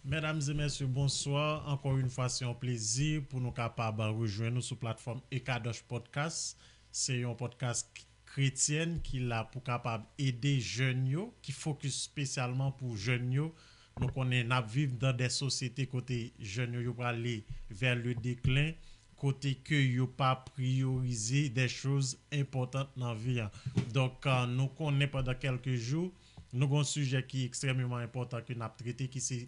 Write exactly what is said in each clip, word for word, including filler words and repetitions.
Medam e mesye, bonswa. Ankò yon fwa, se yon plezi pou nou kapab rejwenn nou sou platfòm Ekadosh Podcast. Se yon podcast k- kretyèn ki la pou kapab ede jèn yo, ki fokis espesyalman pou jèn yo. Nou konnen n ap viv dan de sosyete kote jèn yo, yo prale vè le deklen, kote ke yo pa priyorize de choz enpòtan nan vi an. Donk, euh, nou konnen pandan kèlke jou, nou gen yon sijè ki ekstrèmeman enpòtan ke n ap trete, ki se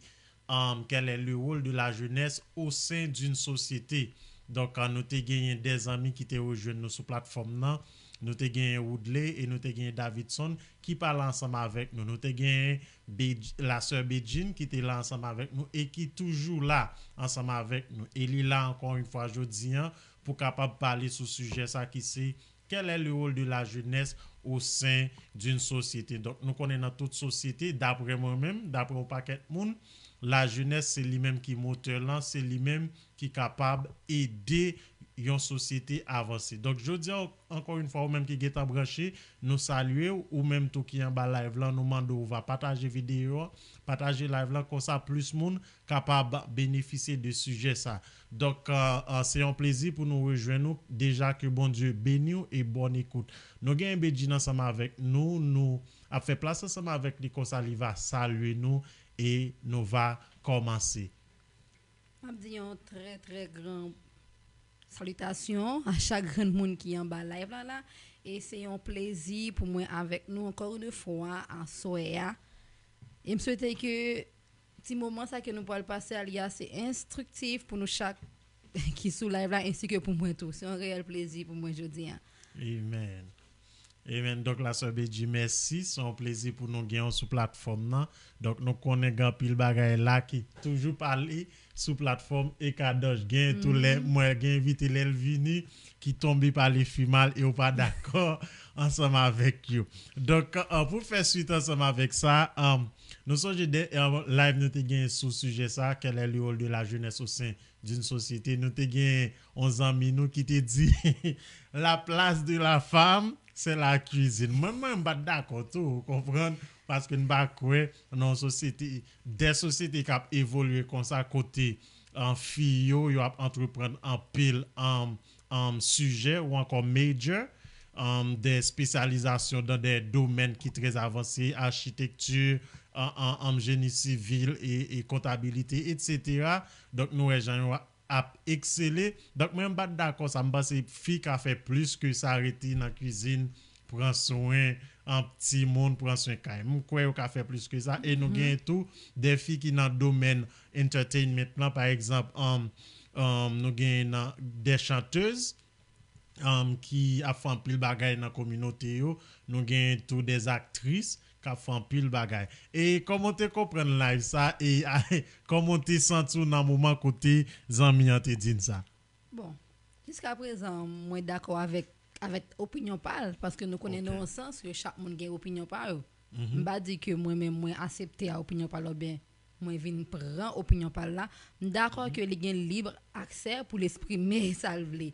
um, quel est le rôle de la jeunesse au sein d'une société. Donk, euh, nou te genyen de zanmi ki te rejwenn nou sou platfòm nan. Nou te genyen Woodley e nou te genyen Davidson ki pale ansanm avèk nou. Nou te genyen Bej- la sè Bedjine ki te la ansanm avèk nou e ki toujou la ansanm avèk nou. E li la ankò yon fwa jodi an pou kapab pale sou sijè sa ki se quel est le rôle de la jeunesse au sein d'une société. Donk, nou konnen nan tout sosyete, daprè mwen menm, daprè yon pakèt moun, la jeunesse se li menm ki motè lan, se li menm ki kapab ede yon sosyete avanse. Donk, jodi an, ankò yon fwa, ou menm ki gentan branche, nou salye w, ou menm tou ki anba live lan, nou mande w va pataje videyo an, pataje live lan, konsa plis moun kapab benefisye de sijè sa. Donk, euh, euh, se yon plezi pou nou rejwenn nou. Deja ke Bondye beni w e bòn ekout. Nou gen Bedjine ansanm avèk nou, nou ap fè plas ansanm avèk li, konsa li va salye nou e nou va kòmanse. M ap di yon trè, trè gran salitasyon a chak grenn moun ki anba live la la. E se yon plezi pou mwen avèk nou ankò yon fwa aswè a. E m swete ke ti moman sa ke nou pral pase a, li ase enstriktif pou nou chak ki sou live la, ensi ke pou mwen tou. Se yon reyèl plezi pou mwen jodi a. Amen. Amen. Donk, la sè Bedji, mèsi. Se yon plezi pou nou gen w sou platfòm nan. Donk, nou konnen gen anpil bagay la ki toujou pale sou platfòm Ekadosh. Gen tou lè, mwen gen envite lè l vini ki tonbe pale fi mal e w pa dakò ansanm avèk yo. Donk, euh, pou fè swit ansanm avèk sa, euh, nou sonje de, euh, live nou te gen sou sijè sa, quel est le rôle de la jeunesse au sein d'une société. Nou te gen yon zanmi nou ki te di, la place de la femme, c'est la cuisine. Mwen, mwen, m pa t dakò tou, ou konprann? Paske n pa kwè nan yon sosyete, de sosyete k ap evolye konsa, kote, euh, fi yo, yo ap antreprann anpil, euh, euh, sijè ou ankò major, euh, de espesyalizasyon dan de domèn ki trè avanse, achitekti, euh, euh, euh, jeni sivil e, e kontabilite, etsetera. Donk, nou wè jan yo ap eksele. Donk, mwen, m pa t dakò sa. M panse fi ka fè plis ke sa, rete nan kwizin, pran swen, an, timoun, pran swen kay. M kwè yo ka fè plis ke sa. E nou gen tou de fi ki nan domèn entertainment lan, pa egzanp, um, um, nou gen nan, de chantez, um, ki ap fè anpil bagay nan kominote yo. Nou gen tou de aktris k ap fè anpil bagay. E kòman w te konprann live sa? E kòman w te santi w nan moman kote zanmi an te di n sa? Bon, jiskaprezan, mwen dakò avèk, avèk opinyon pa l, paske nou konnen nan yon sans ke chak moun gen opinyon pa yo. M pa di ke mwen menm mwen aksepte a opinyon pa l oubyen mwen vin pran opinyon pa l la. M dakò ke li gen lib aksè pou l eksprime sa l vle.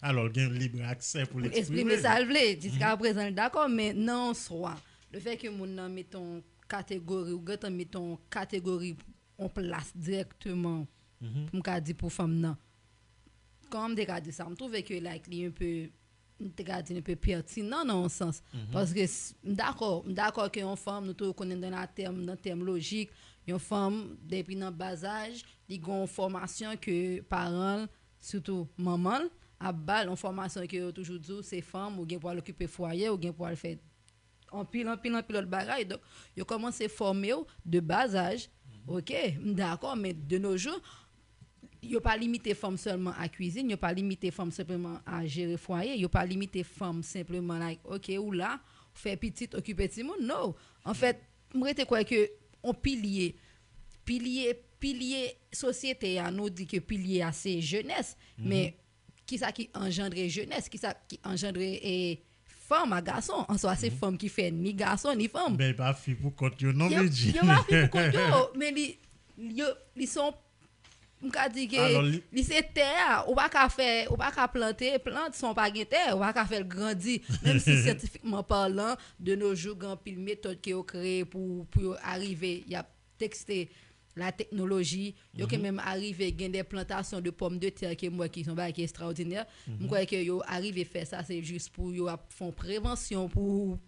Alò, l gen lib aksè pou l eksprime sa l vle. Jiskaprezan, l dakò, men nan yon swa, le fè ke moun nan mete yon kategori, ou gentan mete yon kategori, yon plas dirèkteman, pou m ka di pou fanm nan. Kòman m te ka di sa? M twouve ke, like, li enpe, m te ka di enpe pètinan nan yon sans. Paske s- m dakò, m dakò ke yon fanm, nou tou konnen nan la tèm, nan tèm lojik, yon fanm, depi nan bazaj, li gen yon fòmasyon ke paran l, sitou manman l, ap ba l, yon fòmasyon ke yo toujou di w se fanm, ou gen pou al okipe fwaye, ou gen pou al fè anpil, anpil, anpil lòt bagay. Donk, yo kòmanse fòme w de bazaj. Oke, m dakò, men de nos jours, yo pa limite fanm sèlman a kwizin, yo pa limite fanm senpleman a jere fwaye, yo pa limite fanm senpleman, like, oke, ou la, fè pitit, okipe timoun. No. Anfèt, m rete kwè ke on pilye, pilye, pilye sosyete a, nou di ke pilye a se jenès, men kisa ki anjandre jenès, kisa ki anjandre, e, fanm a gason? Answa, se fanm ki fè ni gason ni fanm. Men pa fi pou kont yo non, Bedji. Yo pa fi pou kont yo, men li, yo, li se yon, m ka di ke li se tè a. Ou pa ka fè, ou pa ka plante plant san w pa gen tè, ou pa ka fè l grandi. Menm si syantifikman palan, de nos jours, gen anpil metòd ke yo kreye pou, pou yo arive, y ap tekste la teknoloji, yo ke menm arive gen de plantasyon de pòm de tè ke m wè ki se yon bagay ki estraòdinè. M kwè ke yo arive fè sa, se jis pou yo ap fè yon prevansyon pou,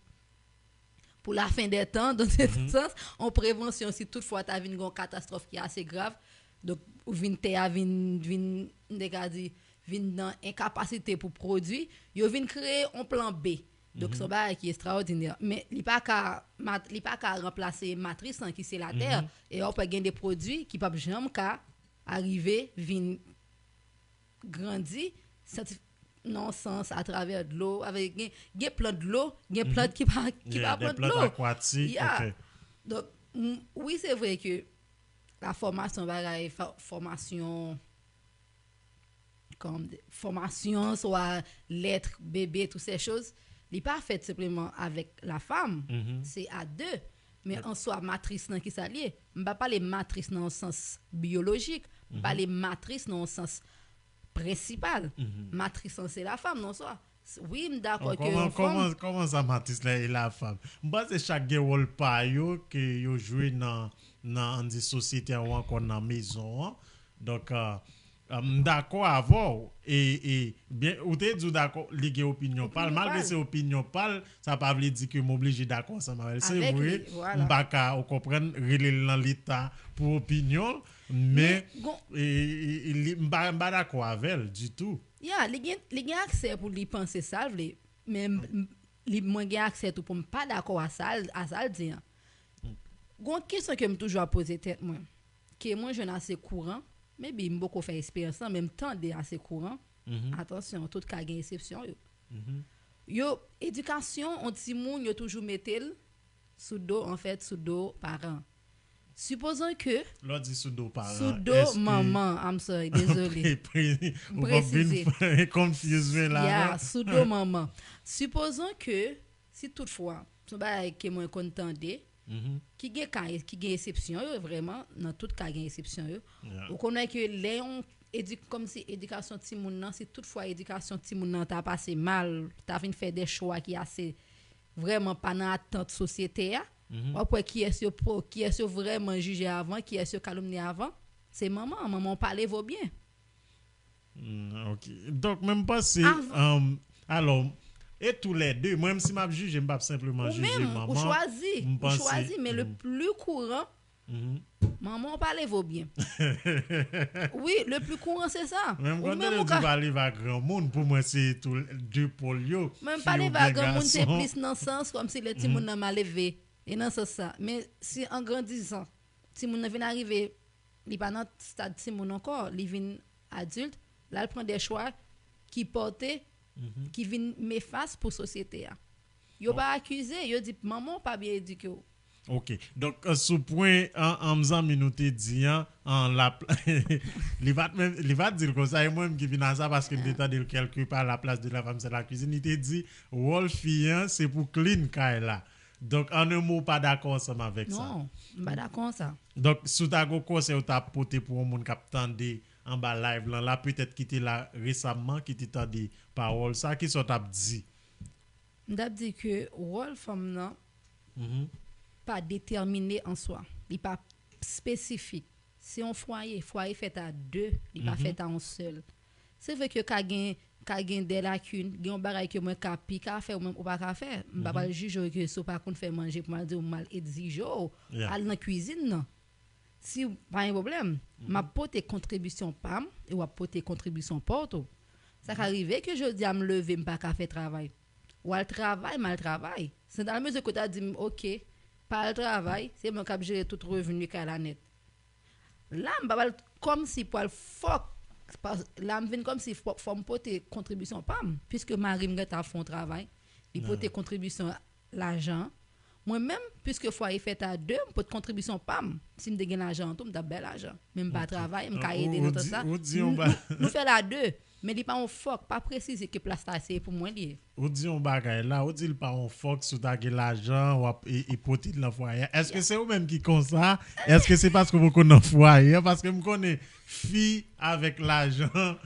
pou lafen dè tan, dans se sans, yon prevansyon si toutfwa ta vin gen yon katastwòf ki ase grav. Donk, ou vin tè a vin, vin, m te ka di, vin nan enkapasite pou pwodui, yo vin kreye yon plan B. Donk, se yon bagay ki estraòdinè. Men li pa ka, mat- li pa ka ranplase matris lan ki se latè. E w ap wè gen de pwodui ki p ap janm ka arive vin grandi syantif- nan yon sans atravè dlo. Avèk gen, gen plant dlo, gen plant ki pa, ki pa plant dlo. Akwatik. Yeah. Donk, m- wi, se vre ke la fòmasyon bagay, fò- fòmasyon, kòman di, fòmasyon, swa lèt, bebe, tout se choz, li pa fèt senpleman avèk la fam. Se a de. Men an swa, matris lan ki sa l ye? M pa pale matris nan yon sans biyolojik. M pale matris nan yon sans prensipal. Matris lan se la fam nan swa. Wi, m dakò ke yon fanm. Kòman, kòman sa matris lan e la fam? M panse chak gen wòl pa yo ke yo jwe nan, nan, ann di, sosyete an ou ankò nan mezon an. Donk, euh, euh, m dakò avè w. E, e, byen, ou te di w dakò, li gen opinyon pa l. Malgre se opinyon pa l, sa pa vle di ke m oblije dakò ansanm avè l. Se vre, m pa ka, ou konprann, rele l nan leta pou opinyon l, men e, e, e, li- m pa, m pa dakò avè l ditou. Ya, li gen, li gen aksè pou li panse sa l vle, men m- m- li, mwen gen aksè tou pou m pa dakò a sa l, a sa l di an. Gon kesyon ke m toujou ap poze tèt mwen, ke mwen jwenn ase kouran, maybe m poko fè eksperyans lan, men m tande ase kouran. Atansyon, tout ka gen eksepsyon yo. Yo, edikasyon, on timoun, yo toujou mete l sou do, anfèt, sou do paran. Sipozon ke Lè w di sou do paran, sou do manman, I'm sorry, dezole. M presize. Ou p ap vin confuse mwen la, non? Ya, sou do manman. Sipozon ke, si toutfwa, se yon bagay ke mwen konn tande, ki gen ka, ki gen eksepsyon yo, vrèman, nan tout ka gen eksepsyon yo. Ou konnen ke lè yon edik- kòmsi edikasyon timoun nan, si toutfwa edikasyon timoun nan ta pase mal, ta vin fè de chwa ki ase vrèman pa nan atant sosyete a, w ap wè kiyès yo po- kiyès yo vrèman jije avan, kiyès yo kalomnye avan, se manman an. Manman w pale vo byen. Hmm, ok. Donk, men m panse, um, alò, e tou lè de, mwen menm si m ap jije, m p ap senpleman jije manman. Ou menm, ou chwazi, ou chwazi, men le pli kouran, manman w pale vo byen. Wi, le pli kouran se sa. Men m konn tande w di pa leve a granmoun, pou mwen se tou de pòl yo, fi oubyen gason. Men pale ba granmoun se plis nan sans kòmsi lè timoun nan mal elve. E nan sans sa. Men si an grandizan, timoun nan vin arive, li pa nan stad timoun ankò, li vin adilt, la l pran de chwa ki pòte, ki vin nefas pou sosyete a. Yo pa akize, yo di manman w pa byen edike w. Ok. Donk, euh, sou pwen an, an zanmi nou te di an, an la pl- li pa t menm, li pa t di l konsa, e mwen menm ki vin a sa paske m te tande l kèlke pa, la place de la femme c'est la cuisine, li te di wòl fi an se pou clean kay la. Donk, an en mo, w pa dakò ansanm avèk sa? Non, m pa dakò an sa. Donk, si w ta gen yon konsèy ou ta ap pote pou yon moun k ap tande anba live lan la, petèt ki te la resamman, ki te tande pawòl sa, kisa w t ap di? M t ap di ke wòl fanm nan pa detèmine an swa. Li pa espesifik. Se yon fwaye. Fwaye fèt a de, li pa fèt a yon sèl. Se vre ke ka gen, ka gen de lakin, gen yon bagay ke mwen ka pi ka fè, ou menm ou pa ka fè. M pa pral jije w ke si w pa konn fè manje, pou m al di w m al egzije w, al nan kwizin nan. Si w, pa gen pwoblèm. M ap pote kontribisyon pa m, e w ap pote kontribisyon pa w tou. Sa ka rive ke jodi a m leve, m pa ka fè travay. W al travay, m al travay. Se nan la mezi ke w ta di m, ok, pa al travay, se mwen k ap jere tout revni kay la nèt. La, m pa pral kòmsi pral fòk, pa- la, m vin kòmsi fò, fò m pote kontribisyon pa m, piske mari m gentan ap fè yon travay, li pote kontribisyon lajan. Mwen menm, piske fwaye fèt a de, m pote kontribisyon pa m. Si m te gen lajan an tou, m t ap bay lajan. Men m pa travay, m ka ede nan sans sa. Nou, nou fè l a de, men li pa yon fòk, pa presize ke plas la se pou mwen li ye. Ou di yon bagay la, ou di l pa yon fòk si w ta gen lajan, w ap e, e pote l nan fwaye a. Èske se ou menm ki konsa? Èske se paske w poko nan fwaye a? Paske m konnen fi avèk lajan,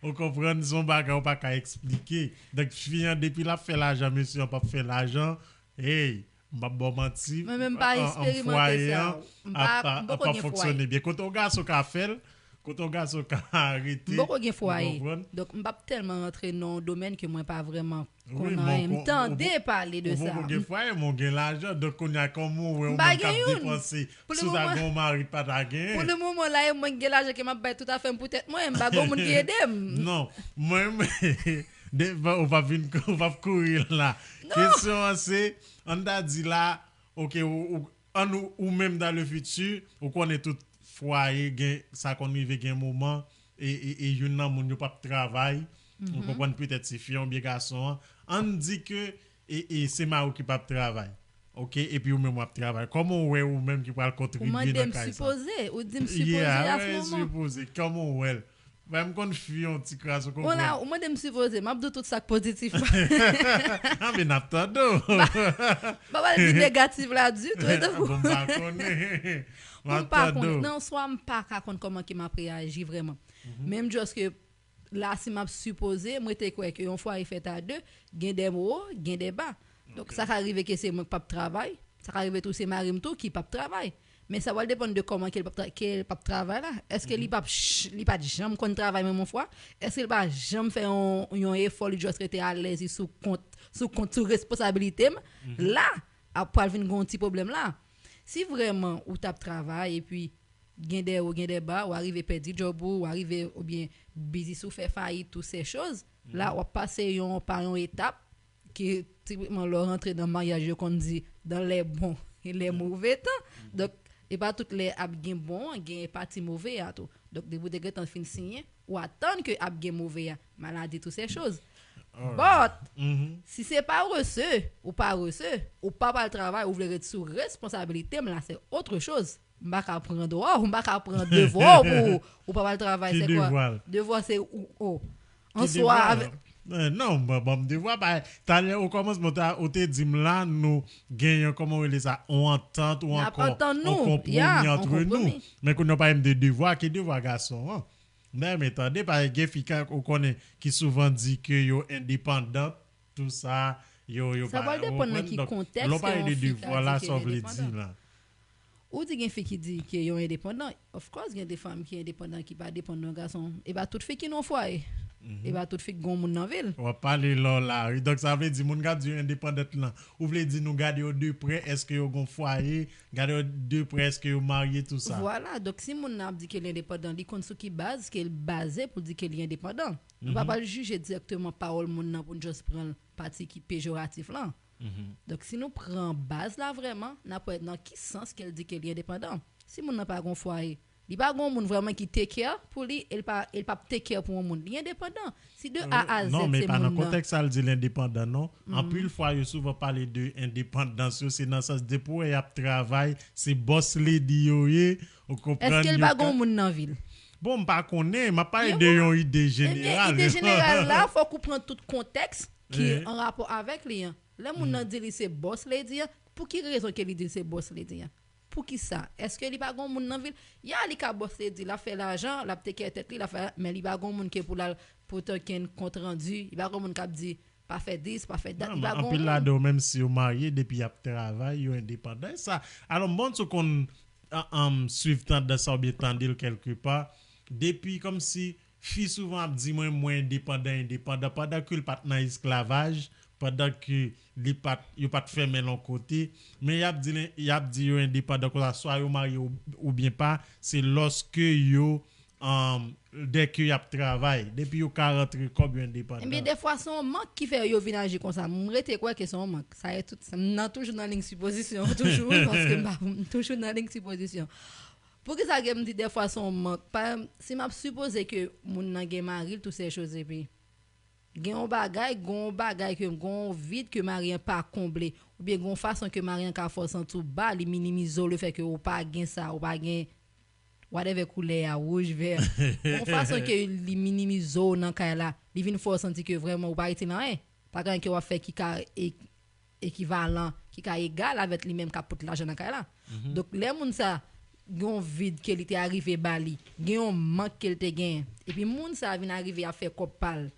ou konprann, se yon bagay ou pa ka eksplike. Donk, fi an, depi l ap fè lajan, mesye an p ap fè lajan, hey, M ap ba w manti. Mwen menm pa eksperimante sa. M pa m poko gen fwaye. Byen. Kote yon gason ka fè l, kote yon gason ka rete. M poko gen fwaye. Donk, m p ap tèlman rantre nan yon domèn ke mwen pa vrèman konn anyen. M tande pale de sa. Ou poko gen fwaye, men w gen lajan. Donk, kounye a, kòman w wè yon moun k ap depanse sou sa gen yon mari pa ta genyen? Pou le moman la, e mwen ki gen lajan ke m ap bay tout afè m pou tèt mwen. M pa gen moun ki ede m. Non, mwen, ou p ap vin, ou p ap kouri la. Kesyon an se, ann ta di la, ok, ou, ou, ann ou, ou menm dans le futur, ou konnen tout fwaye, gen, sa konn rive gen moman, e, e, e youn nan moun yo p ap travay, ou konprann, petèt se fi an oubyen gason an, ann di ke e, e se mari w ki p ap travay. Ok, epi ou menm w ap travay. Kòman w wè ou menm ki pral kontribye nan kay sa? Ou mande m sipoze, ou di m sipoze a se moman. Sipoze, kòman w wè l? Bay m konn fi yon ti kras ou konprann. Ou la, ou mande m sipoze, m ap di w tout sa k pozitif la. Anben n ap tande w. Pa pral di negatif la ditou, e tankou. Bon, m pa konnen. M ap tande w. Non, swa m pa ka konn kòman ke m ap reyaji vrèman. Menm jòske la, si m ap sipoze, mwen te kwè ke yon fwaye fèt a de, gen de wo, gen de ba. Donk, sa ka rive ke se mwen k p ap travay, sa ka rive tou se mari m tou ki p ap travay. Men sa pral depann de kòman ke l p ap tra- ke l p ap travay la. Èske li p ap ch- li pa t janm konn travay menm yon fwa? Èske li pa janm fè yon, yon efò, li just rete alèz, li sou kont, sou kont, sou responsabilite m? La, ap pral vin gen yon ti pwoblèm la. Si vrèman ou t ap travay epi gen de wo, gen de ba, ou arive pèdi djòb ou, ou arive, oubyen biznis ou fè fayit, tout se choz, la w ap pase yon pa yon etap ki tipikman lè w rantre nan maryaj yo konn di dans les bons et les mauvais temps. Donk, e pa tout lè ap gen bon, gen pati move a tou. Donk, depi w te gentan fin siyen, ou atann ke ap gen move a, maladi, tout se choz. But, si se parese, ou parese, ou pa pral travay, ou vle ret sou responsabilite m la, se otre choz. M pa ka pran dwa w, m pa ka pran devwa w pou ou. Ou pa pral travay, se kwa? Devwa se ou, o. An swa, avèk. Non, ban m devwa. Talè, o kòmansman, ou te di m la, nou genyen, kòman w rele sa, on antant ou ankò on konpwomi antre nou. Men kounye a w pale m de devwa, ki devwa gason an? M ta renmen tande, paske gen fi ou konnen ki souvan di ke yo endepandan, tou sa, yo, yo pa, ou konprann? Donk, lè w pale de devwa la, sa w vle di la? Ou di gen fi ki di ke yo endepandan. Of course, gen de fanm ki endepandan, ki pa depann nan gason. E pa tout fi ki nan fwaye. E pa tout fi ki gon moun nan vil. W ap pale lò la, wi. Donk, sa vle di, moun k ap di yo endepandant lan, ou vle di nou gade yo de prè, èske yo gon fwaye, gade yo de prè, èske yo marye, tou sa. Vwala, donk si moun nan ap di ke li endepandan, li konn sou ki baz ke l baze pou di ke li endepandan. Nou pa pral jije dirèkteman pawòl moun nan pou n just pran pati ki pejoratif lan. Donk, si nou pran baz la vrèman, n ap wè nan ki sans ke l di ke li endepandan. Si moun nan pa gon fwaye, li pa gon moun vrèman ki take care pou li, e l pa, e l p ap take care pou yon moun. Li endepandan. Si de A a Z se moun nan. Non, men pa nan kontèks sa l di l endepandan, non. Anpil fwa, yo souvan pale de endepandans yo, se nan sans depi w wè y ap travay, se boss lady yo ye, ou konprann. Èske l pa gon moun nan vil? Bon, m pa konnen, m ap pale de yon ide jeneral. Ebyen, ide jeneral la, fòk ou pran tout kontèks ki an rapò avèk li an. Lè moun nan di li se boss lady an, pou ki rezon ke li di l se boss lady an? Poukisa? Èske li pa gon moun nan vil? Ya, li ka boss lady, l ap fè lajan, l ap take care tèt li, l ap fè, men li pa gon moun ke pou l al, pou tank yon kont randi, li pa gon moun k ap di pa fè dis, pa fè dat, li pa gon moun. Anpil ladan yo, menm si yo marye, depi y ap travay, yo endepandan. E sa, alò, m pa konn si w konn, um, swiv tandans sa oubyen tande l kèlkepa, depi kòmsi fi souvan ap di mwen, mwen endepandan, endepandan, pandan ke l pa t nan esklavaj, pandan ke li pa t, yo pa t fèmen l yon kote, men y ap di, y ap di yo endepandan konsa, swa yo marye ou, oubyen pa, se lòske yo, um, dèke y ap travay, depi yo ka rantre kòb, yo endepandan. Ebyen, dèfwa, se yon mank ki fè yo vin aji konsa. M rete kwè ke se yon mank. Sa e tout, m nan toujou nan liy sipozisyon, toujou, paske m pa, m toujou nan liy sipozisyon. Poukisa ke m di dèfwa se yon mank? Pa, si m ap sipoze ke moun nan gen mari l, tout se choz, epi gen yon bagay, gen yon bagay ke, gen yon vid ke mari an pa konble, oubyen gen yon fason ke mari an ka fè w santi w ba, li minimize w, lefètke ou pa gen sa, ou pa gen whatever koulè a, wouj, vè. Gen yon fason ke li minimize w nan kay la, li vin fè w santi ke vrèman ou pa itil anyen. Pa gen anyen ke w ap fè ki ka e- ekivalan, ki ka egal avèk li menm k ap pote lajan nan kay la. Donk, lè moun sa, gen yon vid ke li te arive ba li, gen yon mank ke l te genyen, epi moun sa vin arive ap fè kòb pa l,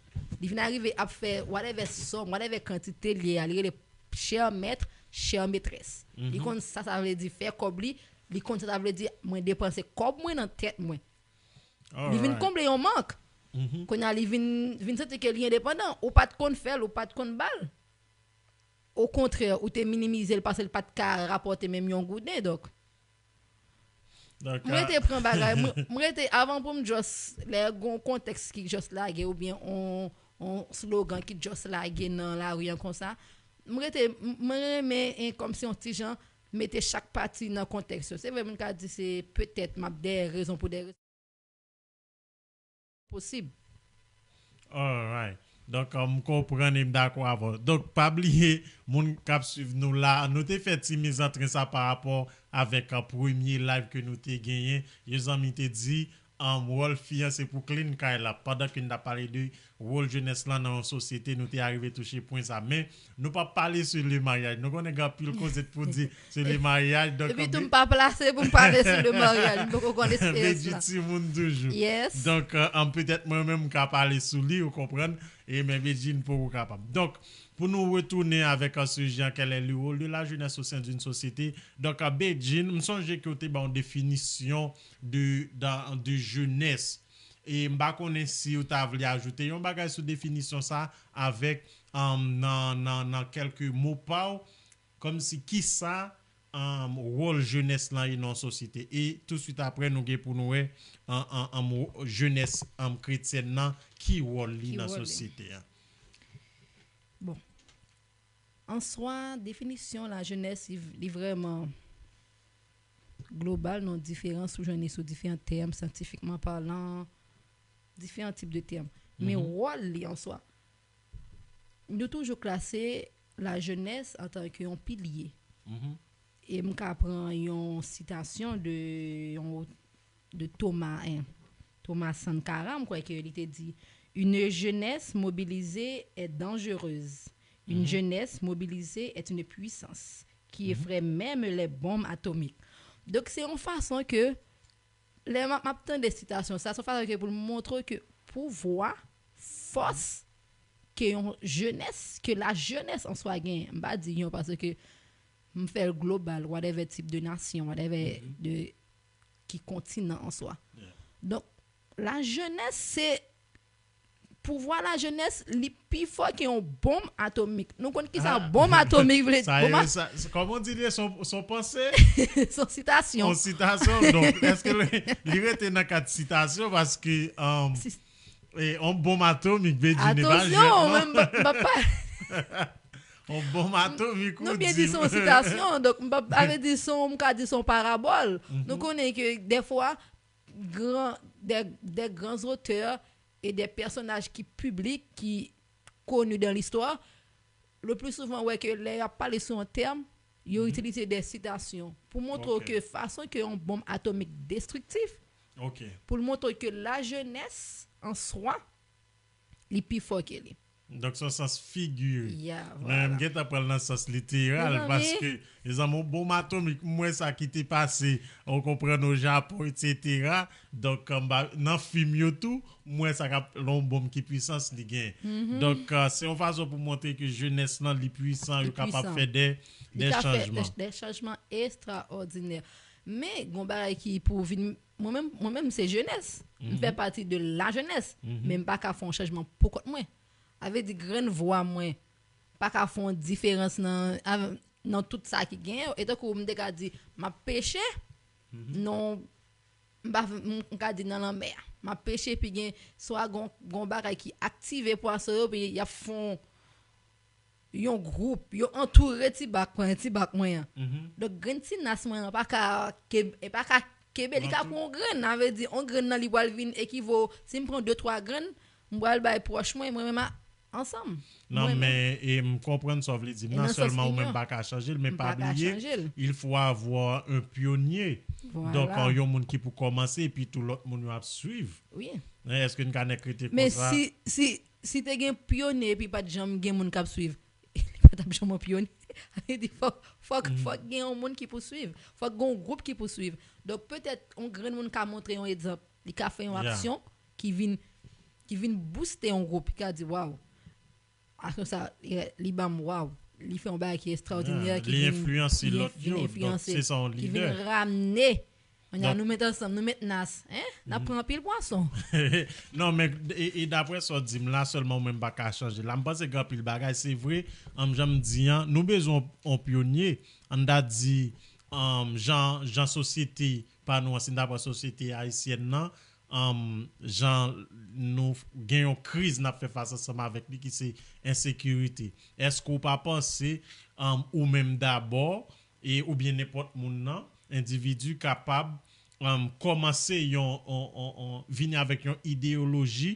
li vin arive ap fè whatever sòm, whatever kantite l ye a, li rele chè mèt, chè metrès. Li konn sa sa vle di fè kòb li, li konn sa sa vle di mwen depanse kòb mwen nan tèt mwen. Li vin konble yon mank. Kounye a li vin, vin santi ke li endepandan. Ou pa t konn fè l, ou pa t konn ba l. Okontrè, ou te minimize l paske l pa t ka rapòte menm yon gouden. Donk, mwen te pran bagay, mwen, mwen te, avan pou m just, lè gon kontèks ki just lage, oubyen on, on slogan ki just lage nan lari an konsa, mwen te, m- mwen renmen, en, kòmsi on ti jan, mete chak pati nan kontèks yo. Se vre, moun ka di se petèt, m ap dèyè rezon pou dèyè rezon. Posib. Alright. Donk, uh, m konprann e m dakò avè w. Donk, pa bliye, moun k ap swiv nou la, nou te fè ti mizantren sa pa rapò avèk uh, premye live ke nou te genyen. Yon zanmi te di, um, wòl fi an se pou clean kay la. Pandan ke n t ap pale de wòl jenès lan nan yon sosyete, nou te arive touche pwen sa. Men, nou p ap pale sou le maryaj. Nou konnen gen anpil koze pou di sou le maryaj. Donk, epi tou, m pa plase pou m pale sou le maryaj. M poko konn eksperyans la. Timoun toujou. Yes. Donk, uh, um, petèt mwen menm m ka pale sou li, ou konprann? E men Bedjine poko kapab. Donk, pou nou retounen avèk uh, sijè an, quel est le rôle de la jeunesse au sein d'une société? Donk, uh, Bedjine, m sonje ke w te ba yon definisyon de, de, de jenès. E m pa konnen si w ta vle ajoute yon bagay sou definisyon sa avèk, um, nan, nan, nan kèlke mo pa w, kòmsi kisa, um, wòl jenès lan ye nan yon sosyete. E touswit apre, nou gen pou nou wè, um, um, um, jenès, um, kretyèn nan, ki wòl li nan sosyete a. Bon. An swa, definisyon lajenès, li, li vrèman global, non, diferan, sou jwenn li sou diferan tèm, syantifikman palan, diferan tip de tèm. Men wòl li an swa, nou toujou klase lajenès antanke yon pilye. E m ka pran yon sitasyon de, yon, de Thomas, hein, Thomas Sankara, m kwè ke li te di, une jeunesse mobilisée est dangereuse. Une jeunesse mobilisée est une puissance qui effraie même les bombes atomiques. Donk, se yon fason ke, lè m ap, m ap tande sitasyon sa, se yon fason ke pou l montre ke pouvwa, fòs, ke yon jenès, ke lajenès an swa genyen. M pa di yon paske m fè l global, whatever tip de nasyon, whatever de ki kontinan an swa. Donk, lajenès se pouvwa lajenès, li pi fò ke yon bonm atomik. Nou konn kisa bonm atomik vle di? Bonm atomik. Kòman w di li? Se yon panse? Se yon sitasyon. Yon sitasyon. Donk, èske li, li rete nan kad sitasyon? Paske, um, e, yon bonm atomik, Bedjine, e pa jwèt, non? Atansyon, mwen, m pa. Yon bonm atomik, ou di. Nou byen di se yon sitasyon. Donk, m pa, sa vle di se yon, m ka di se yon parabòl. Nou konnen ke dèfwa, gran, des, des grands auteurs et des personnages ki piblik, ki koni dan listwa, le pli souvan, wè ke lè y ap pale sou yon tèm, yo itilize de sitasyon pou montre w ke fason ke yon bonm atomik destriktif, pou l montre w ke lajenès an swa, li pi fò ke li. Donk, se yon sans figire. Men m gentan pral nan sans literal, paske, mezanmi, yon bonm atomik, m wè sa ki te pase, ou konprann, o Japon, etsetera. Donk, anba, nan fim yo tou, m wè sa k ap, yon bonm ki pwisans li gen. Donk, se yon fason pou montre ke jenès lan, li pwisan, yo kapab fè de, de chanjman. Li ka fè de, de chanjman estraòdinè. Men, gon bagay ki pou vin, mwen menm, mwen menm, se jenès. M fè pati de lajenès, men m pa ka fè yon chanjman pou kont mwen. Sa vle di grenn vwa mwen pa ka fè yon diferans nan, nan tout sa ki genyen. E tankou m te ka di, m ap peche, non, m pa, m ka di nan lanmè a. M ap peche, epi gen, swa gon, gon bagay ki aktive pwason yo, epi y ap fè yon, yon gwoup, yo antoure ti bak mwen, ti bak mwen an. Donk, grenn ti nas mwen an pa ka, e pa ka kenbe, li ka pran yon grenn, sa vle di, yon grenn nan li pral vin ekivo, si m pran de, twa grenn, m pral bay pwòch mwen, mwen menm a, ansanm. Non, men, e m konprann sa w vle di. Non sèlman ou menm pa ka chanje l, men pa bliye, il faut avoir un pionnier. Donk, yon moun ki pou kòmanse, epi tout lòt moun yo ap swiv. Èske n ka nèk rete konsa? Men si, si, si te gen pyonye epi pa t janm gen moun k ap swiv, li pa t ap janm yon pyonye. Sa vle di fòk, fòk, fòk gen yon moun ki pou swiv. Fòk gen yon gwoup ki pou swiv. Donk, petèt, yon grenn moun ka montre yon egzanp. Li ka fè yon aksyon ki vin, ki vin bouste yon gwoup. Li ka di, waw, aksyon sa, li, li ban m, waw. li fè yon bagay ki estrawdinè, ki vin enfliyanse lòt yo. Donk, se sa yon lidè. Ki vin ramne. Kounye a nou met ansanm, nou met nas. Hein? N ap pran anpil pwason. Non, men e, e daprè sa w di m la, sèlman ou menm pa ka chanje. La, m panse gen anpil bagay, se vre, um, jan m di an, nou bezwen yon pyonye. Ann ta di, um, jan, jan sosyete pa nou an, si n ta pran sosyete ayisyèn nan, um, jan nou gen yon kriz n ap fè fas ansanm avèk li ki se ensekirite. Èske w pa panse, um, ou menm dabò, e, oubyen nenpòt moun nan, endividi kapab, um, kòmanse yon, yon, yon, yon, vini avèk yon ideyoloji,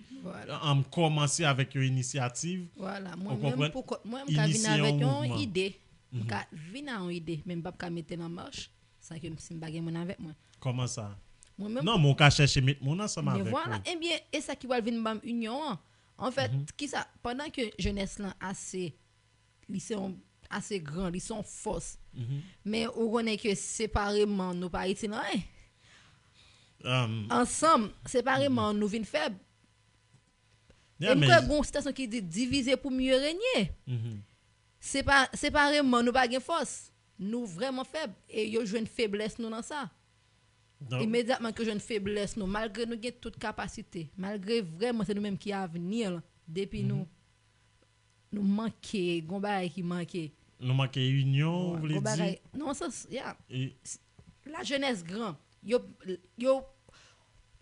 um, kòmanse avèk yon inisyativ, ou konprann? Mwen menm pou kont mwen, m ka vin avèk yon ide. M ka vin a yon ide, men m p ap ka mete l an mach san ke m, si m pa gen moun avèk mwen. Kòman sa? Mwen menm. Non, men w ka chèche met moun ansanm avèk ou. Men vwala, ebyen, e sa ki pral vin ban m inyon an. Anfèt, kisa, pandan ke jenès lan ase, li se yon, ase gran, li se yon fòs. Men ou konnen ke separeman, nou pa itil anyen. Ansanm, separeman, nou vin fèb. E m kwè gen yon sitasyon ki di, divize pou mye renye. Sepa-, separeman, nou pa gen fòs. Nou vrèman fèb. E yo jwenn feblès nou nan sa. Imedyatman ke yo jwenn feblès nou, malgre nou gen tout kapasite, malgre vrèman se nou menm ki avni an, depi nou, nou manke, gon bagay ki manke. Nou manke inyon, ou vle di? Non, sans, ya. Lajenès gran. Yo, yo,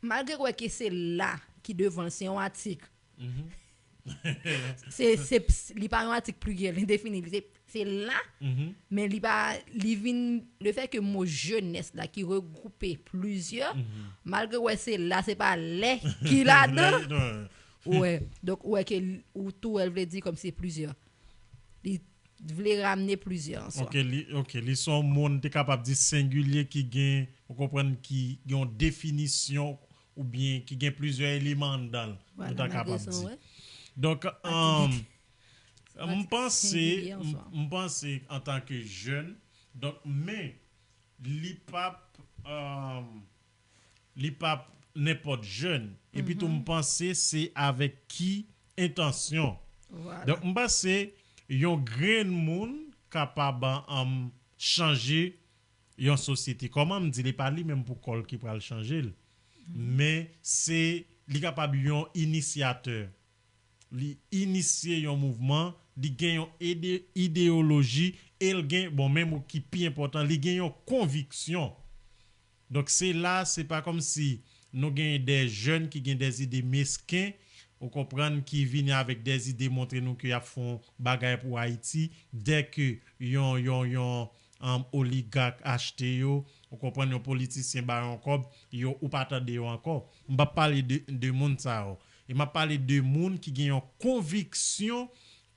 malgre w wè ke se la ki devan l, se yon atik. Se, se, li pa yon atik pliryèl, endefini. Se, se la, men li pa, li vin, le fè ke mo jenès la ki regwoupe plizyè, malgre w wè se la, se pa lè ki ladan. Ou wè, donk, ou wè ke l, ou tou wè l vle di kòmsi plizyè. Li vle ramne plizyè an swa. Ok, li, ok, li se yon mo n te kapab di sengilye ki gen, ou konprann, ki gen yon definisyon oubyen ki gen plizyè eleman anndan l, nou ta kapab di. Donk, um, m panse, m, m panse antanke jèn, donk, men, li p ap, um, li p ap nenpòt jèn. Epi tou, m panse se avèk ki entansyon. Donk, m panse yon grenn moun kapab, um, chanje yon sosyete. Kòman m di, li pa li menm pou kò l ki pral chanje l. Men se, li kapab yon inisyatè. Li inisye yon mouvman, li gen yon ide-, ideyoloji, e l gen, bon, menm ki pi enpòtan, li gen yon konviksyon. Donk, se la, se pa kòmsi nou gen de jèn ki gen de ide mesken, ou konprann, ki vini avèk de ide montre nou ke y ap fè yon bagay pou Ayiti, dèke yon, yon, yon, um, oligak achte yo, ou konprann, yon politisyen ba yo yon kòb, yo, ou pa tande yo ankò. M p ap pale de, de moun sa yo. E m ap pale de moun ki gen yon konviksyon,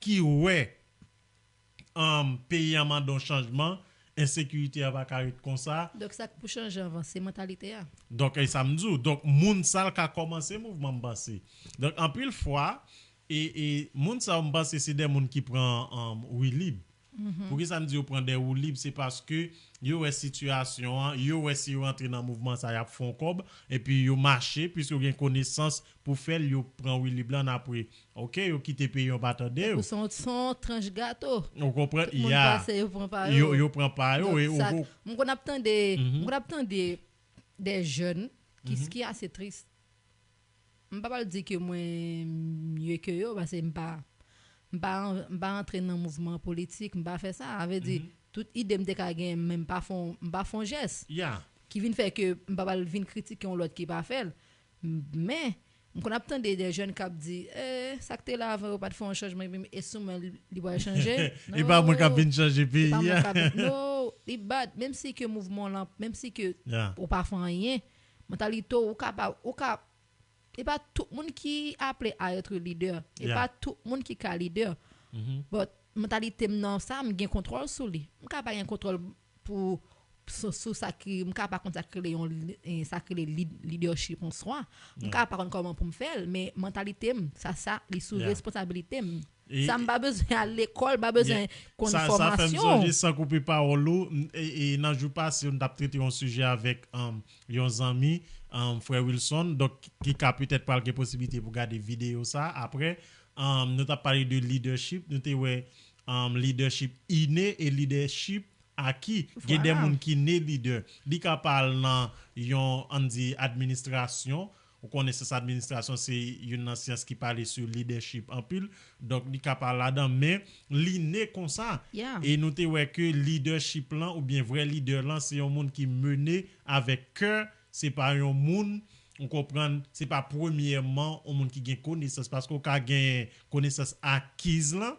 ki wè, um, peyi an mande yon chanjman, ensekirite a pa ka ret konsa. Donk, sa k pou chanje anvan, se mantalite a. Donk, e sa m di w. Donk, moun sa l ka kòmanse mouvman, m panse. Donk, anpil fwa, e, e moun sa yo, m panse se de moun ki pran, um, wi lib. Poukisa m di yo pran de wi lib? Se paske yo wè sitiyasyon an, yo wè si yo rantre nan mouvman sa, y ap fè yon kòb, epi yo mache, piske yo gen konesans pou fè l, yo pran wi lib la, n apre, ok, yo kite peyi an, pa tande yo. Tankou se yon, se yon tranch gato. Ou konprann? Tout moun pase, yo pran pa yo. Yo, yo pran pa yo, e ou, m konn ap tande, m konn ap tande de jèn ki, ki ase tris. M pa pral di ke mwen mye ke yo, paske m pa, m pa, m pa antre nan mouvman politik, m pa fè sa. A vle di, tout ide m te ka gen, men m pa fè, m pa fè yon jès. Ki vin fè ke m pa pral vin kritike yon lòt ki pa fè l. M-, men, m konn ap tande de jèn k ap di, eh, sa k te la avan yo pa t fè yon chanjman, epi e sou mwen li, li pral chanje. E pa mwen k ap vin chanje peyi a. Non, li bad. Menm si ke mouvman lan, menm si ke ou pa fè anyen, mantalite w, ou ka pa, ou ka E pa tout moun ki aple a etre lidè. E pa tout moun ki ka lidè. But mantalite m nan sa, m gen kontwòl sou li. M ka pa gen kontwòl pou, sou, sou sa ki, m ka pa konn sa k rele yon li-, eh, sa k rele lid-, lidèchip an swa. M ka pa konn kòman pou m fè l, men mantalite m, sa, sa, li sou responsabilite m. Sa m pa bezwen al lekòl, m pa bezwen konn fòmasyon. Sa, sa fè m sonje, san koupe pawòl ou, m, e, e nan jou pase yo, nou t ap trete yon sijè avèk, um, yon zanmi, um, frè Wilson, donk, ki ka petèt pral gen posiblite pou gade videyo sa. Apre, um, nou t ap pale de leadership, nou te wè, um, leadership inné e leadership acquis. Gen de Vwala. Moun ki ne lidè. Li ka pa al nan yon, ann di, administrasyon. Ou konnen sans administrasyon se youn nan syans ki pale sou leadership anpil. Donk, li ka pa al ladan, men li ne konsa. Yeah. E nou te wè ke leadership lan, oubyen vrè lidè lan, se yon moun ki mennen avèk kè, se pa yon moun, ou konprann, se pa premyèman yon moun ki gen konesans, paske ou ka gen konesans akiz lan,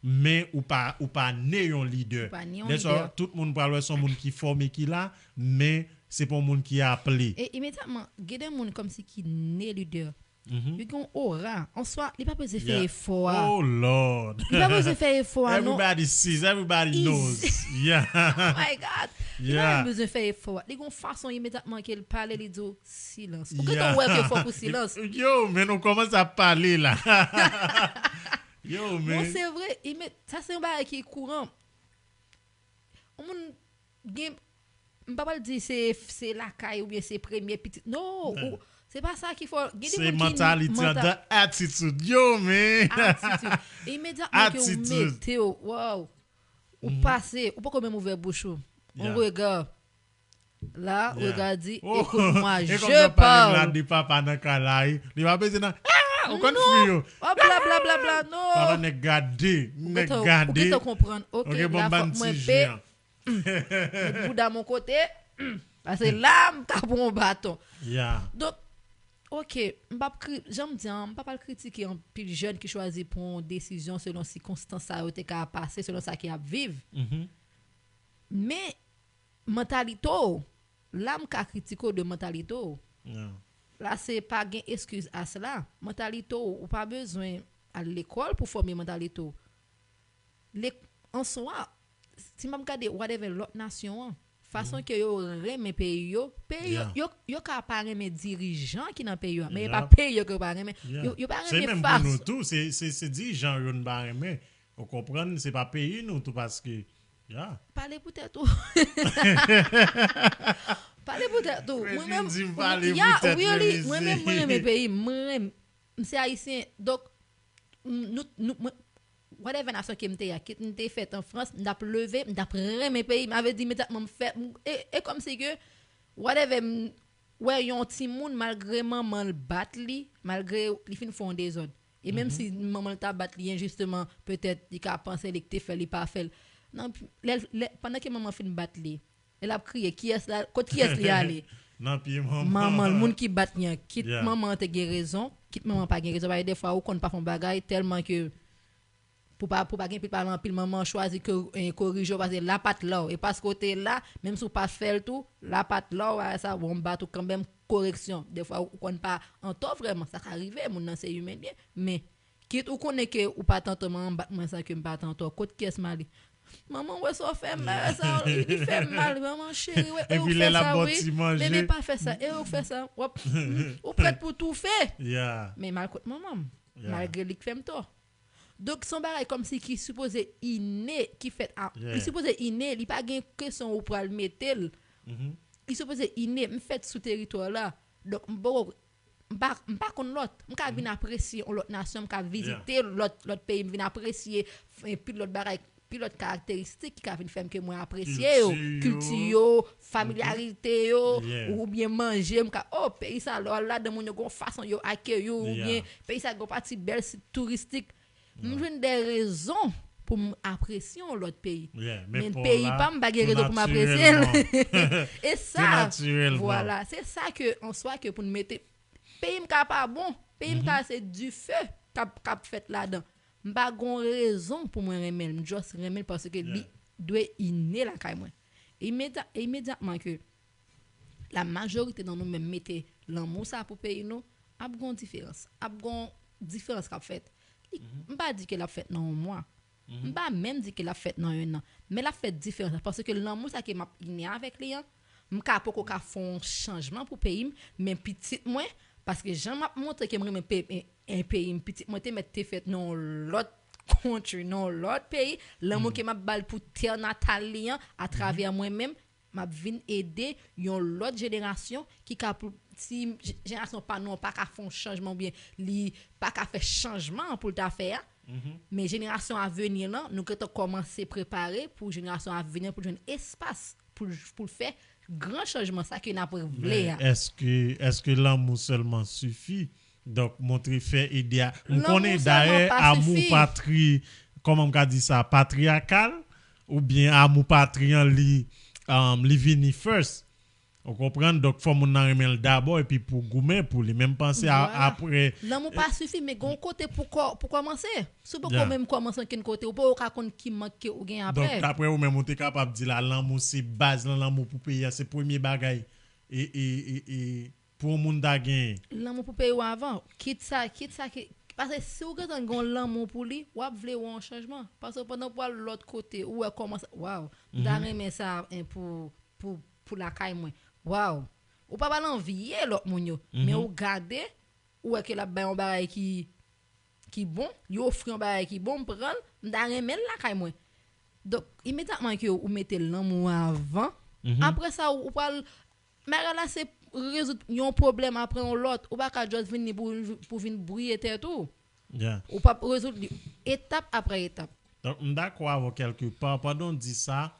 men ou pa, ou pa ne yon lidè. Ou pa ne yon Dèswa, lidè. Tout moun pral wè se yon moun ki fòme ki la, men se pa yon moun ki aple. E imedyatman, gen de moun kòmsi ki ne lidè. Mhm. Yo gen yon aura. An swa, li pa bezwen fè Yeah. efò a. Oh Lord. Li pa bezwen fè efò a, non. Everybody sees, everybody Easy. Knows. Yeah. Oh my God. Li pa Yeah. bezwen fè efò a. Li gen yon fason imedyatman ke l pale, li di w silans. Ou gentan Yeah. Wè ke fòk ou silans. Yo, men nou kòmanse ap pale la. Yo, Bon, men. Se vre, ime- sa se yon bagay ki kouran. Yon moun gen, m pa pral di se se lakay oubyen se premye pitit. Non, Yeah. ou- se pa sa ki fò. Gen de Se moun ki mantalite manta- an, the attitude. Yo, men. Attitude. Imedyatman ke ou Attitude. Mete w, wow. Ou pase, ou poko menm ouvè bouch ou. On Yeah. Regard. La, Yeah. Regard di, Oh, écoute-moi, e kòm je sa pale m la parle. De papa nan kay la, e. Li pa bezwen nan. Ah, ou konn Non. fi yo. Oh, bla, bla, bla, bla, non. Papa nèg gade, Ou nèg gentan- ou gade. gentan konprann. Ok, Ok, bon, la ban fòk mwen ti pe jan. Met bouda mon kote. Pase la, m ka pran yon baton. Yeah. Donk, ok, m p ap kri, jan m di an, m p ap al kritike anpil jèn ki chwazi pran yon desizyon selon sikonstans sa yo te ka pase, selon sa ki ap viv. Mhm. Men, mantalite w, la m ka kritike w de mantalite w. Yeah. La se pa gen eskiz a sela. Mantalite w, ou pa bezwen al lekòl pou fòme mantalite w. Le, an swa, si m ap gade whatever lòt nasyon an, fason ke yo renmen peyi yo, peyi yo, Yeah. yo, yo ka pa renmen dirijan ki nan peyi yo, men e pa Yeah. Peyi yo ke yo pa renmen. Yeah. Yo, yo pa Se renmen menm pou fason. Nou tou, se, se, se dirijan yo n pa renmen. Ou konprann, se pa peyi nou tou paske. Yeah. Pale pou tèt ou. Pale pou tèt ou. Mwen Mwen menm, di m pale pou yeah, tèt mwen, really, mesye. Mwen menm, mwen renmen peyi m. Mwen renmen, m se ayisyen. Donk, m- nou, nou, mwen, whatever nasyon ke m te ye a, kit m te fèt an Frans, m t ap leve, m t ap renmen peyi m. Avè di, imedyatman m fè, m- e, e kòmsi ke, whatever, m wè yon timoun, malgre manman l bat li, malgre li fin fè yon dezòd. E menm si manman l ta bat li enjisteman, petèt, li ka panse li k te fè, li pa fè l. Nan, lè, lè, pandan ke manman fin bat li, lè l ap kriye, kiyès la, kot kiyès li ale? Nan pye manman. Manman l, moun ki bat li an, kit Yeah. Manman an te gen rezon, kit manman pa gen rezon. Paske defwa, ou konn pa fè yon bagay tèlman ke pou pa, pou pa gen pil pale anpil, manman an chwazi ke, eh, korije w, paske la pa t la w. E paske w te la, menm si w pa t fè l tou, la pa t la w, bagay sa, bon, m bat ou kanmenm, koreksyon. Defwa, ou konn pa antò vrèman, sa ka rive, moun nan se imen li ye. Men, kit ou konnen ke ou pa t antò, manman bat mwen san ke m pa t antò, kot kiyès m ale? Manman, wè sa w fè m, bagay sa, li, li fè m mal, manman cheri, wè, e ou Epi fè lè l ap sa, ba w wi. ti manje. Bebe pa fè sa, e ou fè sa, w ap, ou prèt pou toufe. Yeah. Men m al kot manman m, Yeah. malgre li k fè m tò. Donk, se yon bagay kòmsi ki sipoze ine, ki fèt a, Yeah. li sipoze ine, li pa gen kesyon ou pral mete l. Mhm. Li sipoze ine, m fèt sou teritwa la. Donk, m poko, m pa, m pa konn lòt. M ka vin apresye yon lòt nasyon, m ka vizite lòt, lòt peyi, m vin apresye, f- pi lòt bagay, pi lòt karakteristik ki ka vin fè m ke mwen apresye yo. Kilti Kilti yo. yo, familyarite yo, Yeah. oubyen manje, m ka, oh, peyi sa, lè w al ladan moun yo, gon fason yo akeyi w, Yeah. Oubyen peyi sa, gon pati bèl sit touristik. M jwenn de rezon pou m apresye yon lòt peyi. Yeah, Men pa w peyi la, pa m pa gen tou rezon pou m apresye l. natirèlman. E Tou sa, natirèlman. Vwala, se sa ke, an swa ke pou n mete, peyi m ka pa bon, peyi m ka se dife k ap, k ap fèt ladan. M pa gon rezon pou mwen renmen l, m just renmen l paske li Yeah. dwe ine lakay mwen. Imedya, imedyatman ke la majorite nan nou menm mete lanmou sa pou peyi nou, ap gon diferans. Ap gon diferans k ap fèt. Li- M pa di ke l ap fèt nan yon mwa. M pa menm di ke l ap fèt nan yon an. Men l ap fè diferans la. Paske lanmou sa ke m ap ine avèk li an, m ka poko ka fè yon chanjman pou peyi m, men pitit mwen, paske jan m ap montre ke m renmen pe- en, en peyi m, pitit mwen te mèt te fèt nan yon lòt country, nan yon lòt peyi, lanmou ke m ap ba l pou tè natal li an, atravè mwen menm, m ap vin ede yon lòt jenerasyon ki ka pou, si je- jenerasyon pa nou an pa ka fè yon chanjman oubyen li pa ka fè chanjman an pou l ta fè a, Men jenerasyon a vini lan, nou gentan kòmanse prepare pou jenerasyon a vini pou jwenn espas pou pou l fè gran chanjman sa ke n ap vle Men a. Èske èske lanmou sèlman sifi? Donk montre fè ede a. M Lanmou konnen sèlman dayè pa amou sifi. Patri, kòman m ka di sa, patriyakal, oubyen amou patri an li um, li vini first. Ou konprann? Donk fò moun nan renmen l dabò epi pou goumen pou li. Men m panse a- Vwala. Apre Lanmou pa sifi, men gon kote pou kò- pou kòmanse. Si w poko Yeah. menm kòmanse ankenn kote, ou poko ka konn ki mank ke ou gen Donk apre. Daprè ou menm ou te kapab di la lanmou se baz lan, lanmou pou peyi a se premye bagay e, e, e, e pou yon moun ta genyen. Lanmou pou peyi w avan. Kit sa, kit sa ki. Paske si w gentan gen yon lanmou pou li, w ap vle wè yon chanjman. Paske pandan w pral lòt kote, ou wè kòman sa. Waw, m ta renmen sa en, pou, pou, pou lakay mwen. Waw. Ou pa pral anviye lòt moun yo. Men ou gade, ou wè ke l ap bay yon bagay ki, ki bon, li ofri yon bagay ki bon, m pran l, m ta renmen l lakay mwen. Donk, imedyatman ke ou mete lanmou avan, apre sa, ou, ou pral. Bagay la se rezoud yon pwoblèm apre yon lòt. Ou pa ka just vini pou, pou vin briye tèt ou. Yeah. Ou p ap rezoud li etap apre etap. Donk, m dakò avè w kèlke pa. Pandan w di sa,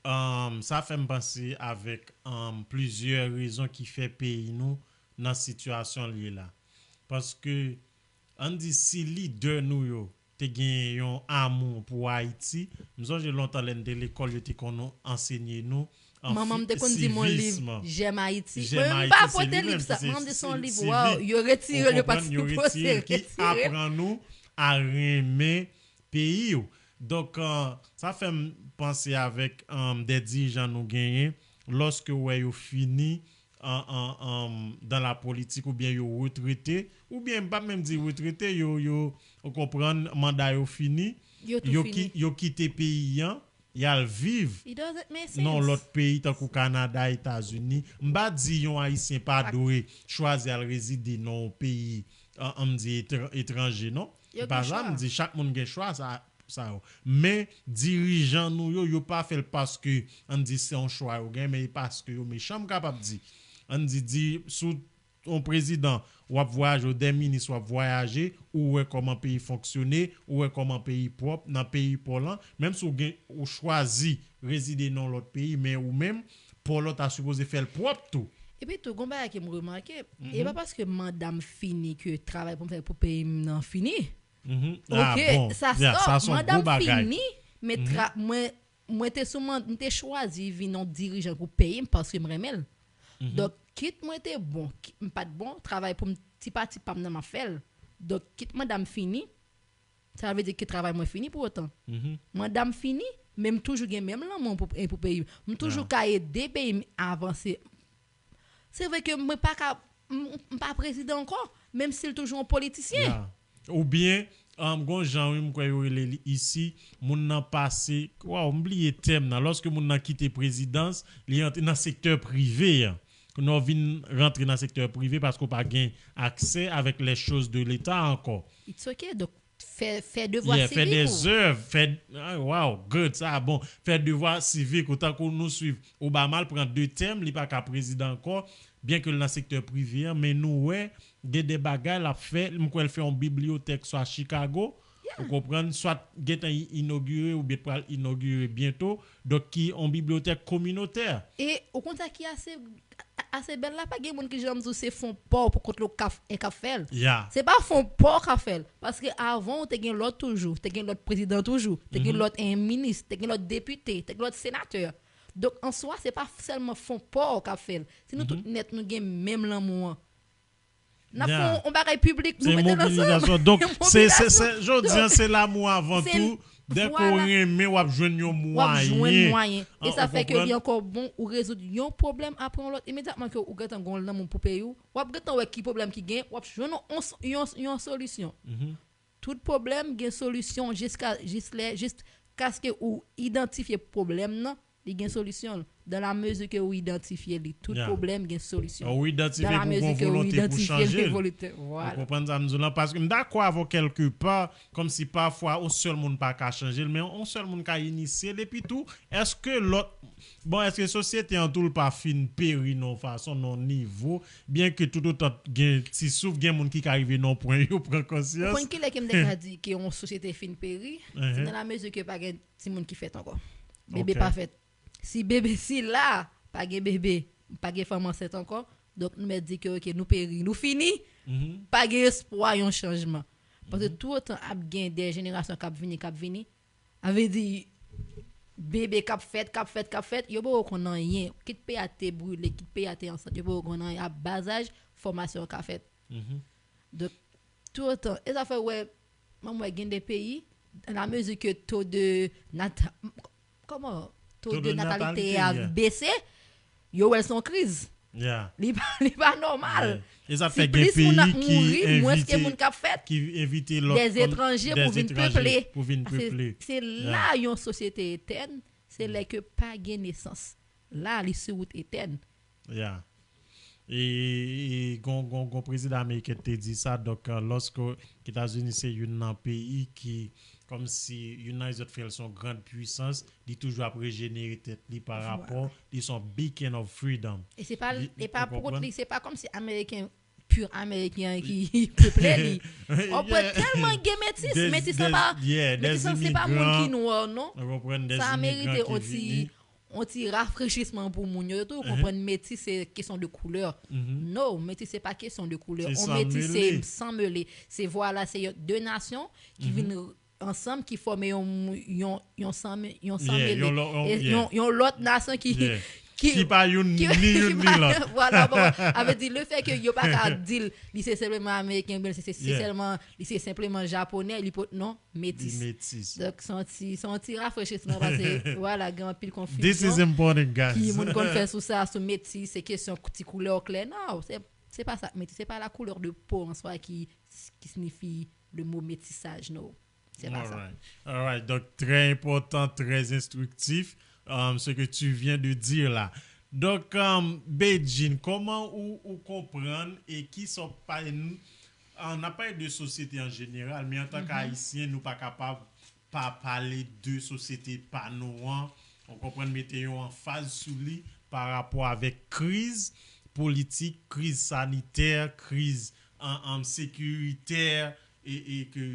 um, sa fè m panse avèk um, plizyè rezon ki fè peyi nou nan sitiyasyon l ye la. Paske, ann di, si lidè nou yo te gen yon amou pou Ayiti, m sonje lontan lè n te lekòl, yo te konn ansenye nou an Manman m fi- te konn di m yon liv, sivism. J'aime Haïti. J'aime Mwen, m Haïti, pa se pote li liv menm, sa. se- Mwen m di se yon se- liv, se waw, li. yo retire Ou l, yo pa konprann? Yo sipoze retire l, ki retire l. Aprann nou a renmen peyi w. Donk, euh, sa fè m panse avèk um, de dirijan nou genyen, lòske w wè yo fini an, an, an, dan la politik oubyen yo retrete, oubyen m pa menm di retrete, yo, yo, ou konprann, manda yo fini, Yo tou yo, fini. Ki, yo kite peyi an, y al viv It doesn't make sense. nan lòt peyi tankou Kanada, Etazini. M pa di yon Ayisyen pa dwe chwazi al rezide nan yon peyi, an, an m di etr- etranje, non. Yo Pa gen sa, chwa. M di chak moun gen chwa sa, sa yo. Men dirijan nou yo, yo pa fè l paske, ann di se yon chwa yo gen, men e paske yo mechan, m kapab di. Ann di, di sou yon prezidan, w ap vwayaje, ou de minis, w ap vwayaje, ou wè kòman peyi fonksyone, ou wè kòman peyi pwòp, nan peyi pa w lan, menm si w gen, ou chwazi rezide nan yon lòt peyi, men ou menm, pa w lan ta sipoze fè l pwòp tou. Epi tou, gon bagay ke m remake, e pa paske manda m fini ke travay pou m fè pou peyi m nan fini. Mhm. Ok, Ah, bon. Sa Yeah, stop, sa se yon manda gwo m bagay. Fini, men tra- mwen, mwen te sou mand- m te chwazi vin yon dirijan pou peyi m paske m renmen l. Donk, kit mwen te bon, ki- m pa t bon, travay pou m ti pa ti pa m nan m ap fè l. Donk, kit manda m fini, sa vle di ke travay mwen fini pou otan. Mhm. Manda m fini, men m toujou gen menm lanmou pou, pou peyi m. M toujou ka ede peyi m avanse. Se vre ke mwen pa ka, m m pa prezidan ankò, menm si l toujou yon politisyen. Yeah. Oubyen, um, gon jan, wi, m kwè yo rele li isi, moun nan pase, waw, m bliye tèm nan. Lòske moun nan kite prezidans, li antre nan sektè prive an. Kounye a w vin rantre nan sektè prive paske w pa gen aksè avèk les choses de l'État ankò. It's ok. Donk, fè, fè devwa Yeah, fè sivik ou. Dèzèv, fè, ah, wow, good, sa bon. Fè devwa sivik ou, tankou nou swiv Obama, l pran de tèm, li pa ka prezidan ankò, byen ke l nan sektè prive an, men nou wè, gen de bagay l ap fè, m kwè l fè yon bibliyotèk swa Chicago, ou konprann, swa gentan i- inogire oubyen pral inogire byento, donk ki yon bibliyotèk kominotè. E ou konn sa ki ase, ase bèl la, pa gen moun ki janm di w se fon pa w pou kont l ou ka f- e k ap fè l. Yeah. Se pa fon pa w k ap fè l. Paske avan, ou te gen lòt toujou, te gen lòt prezidan toujou, te gen lòt en minis, te gen lòt depite, te gen lòt senatè. Donk, an swa, se pa sèlman fon pa w k ap fè l. Si nou tout nèt, nou gen menm lanmou an. N ap fè Yeah. yon, yon bagay piblik, Se nou mete l ansanm. Mobilizasyon. Donk, se, se, se, Mobilizasyon. jodi an, se lanmou avan Se- tou. Dèk ou vwala. Renmen, w ap jwenn yon W ap jwenn mwayen. Mwayen. E Ah, sa ou fè ke konprann? Li ankò bon, ou rezoud yon pwoblèm apre yon lòt. Imedyatman ke ou gentan gen yon lanmou pou peyi w, w ap gentan wè ki pwoblèm ki gen, w ap jwenn yon, yon, yon, yon solisyon. Mhm. Tout pwoblèm gen solisyon jiska, jis lè, jiskaske ou idantifye pwoblèm nan, Li gen solisyon l. Dan la mezi ke ou idantifye li, tout pwoblèm gen solisyon. Ou idantifye ke ou gen yon volonte pou chanje l. Ou konprann sa m di w lan? Paske m dakò avè w kèlke pa, kòmsi pafwa yon sèl moun pa ka chanje l, men yon sèl moun ka inisye l, epi tou, èske lòt, bon, èske sosyete an tou l pa fin peri nan yon fason, nan yon nivo, byen ke toutotan gen ti souf, gen moun ki ka rive nan yon pwen yo pran konsyans. Ou konn kilè ke m te ka di ke yon sosyete fin peri? Se nan la mezi ke pa gen timoun ki fèt ankò. Bebe pa fèt. Si bebe, si la pa gen bebe, pa gen fanm ansent ankò, donk nou mèt di ke, oke, nou peri, nou fini, pa gen espwa yon chanjman. Paske toutotan ap gen de jenerasyon k ap vini, k ap vini, sa vle di, bebe k ap fèt, k ap fèt, k ap fèt, yo poko konn anyen. Kit peyi a te brile, kit peyi a te ansent, yo poko konn anyen. A bazaj, fòmasyon an ka fèt. Donk, toutotan, e sa fè w wè, mwen, m wè gen de peyi, nan la mezi ke to de nata, kòman, to de natalite a bese, yo wè l se yon kriz. Li pa, li pa nòmal. E sa fè gen peyi ki envite, ki envite lòt, de etranje pou vin peple. Se la yon sosyete etèn, se lè ke pa gen nesans. La, li sou wout etèn. Yeah. E, e gon, gon, gon prezidan ameriken te di sa, donk, euh, lòske Etazini se youn nan peyi ki, kòmsi youn nan lèzòt fè l se yon gran pwisans, li toujou ap rejenere tèt li pa rapò, li se yon beacon of freedom. E se pa, e pa pou kont li, se pa kòmsi ameriken, pur ameriken ki peple li. Ou pran tèlman gen metis, metis la pa, metis la se pa moun ki nwa, non. Sa merite yon ti yon ti rafrechisman pou moun yo tou, konprann metis se kesyon de koulè. No, metis se pa kesyon de koulè. On metis se san mele. Se vwala, se de nasyon ki vin ansanm, ki fòme yon, yon, yon san, yon san mele. Yon, yon lòt nasyon ki, ki pa youn, ni youn ni lòt. Vwala, bon, sa vle di, le fè ke yo pa ka di l, li se senpleman ameriken, oubyen se, se sèlman, li se senpleman japonè, li pot, non. Metis. Donk, se yon ti, se yon ti rafrechisman paske, vwala, gen anpil konfizyon ki moun konn fè sou sa, sou metis, se kesyon ti koulè w klè. Non, se, se pa sa k metis, se pa la couleur de peau en soi qui, qui signifie le mot métissage, non. Se pa sa. Alright. Alright. Donc, très important, très instructif, euh, ce que tu viens de dire là. Donk, um, Bedjine, kòman ou, ou konprann e ki sa w pa, n, an, n ap pale de sosyete an jeneral, men antanke Ayisyen, nou pa kapab pa pale de sosyete pa nou an. Ou konprann, mete yon anfaz sou li pa rapò avèk kriz politik, kriz sanitè, kriz an, an sekiritè e, e ke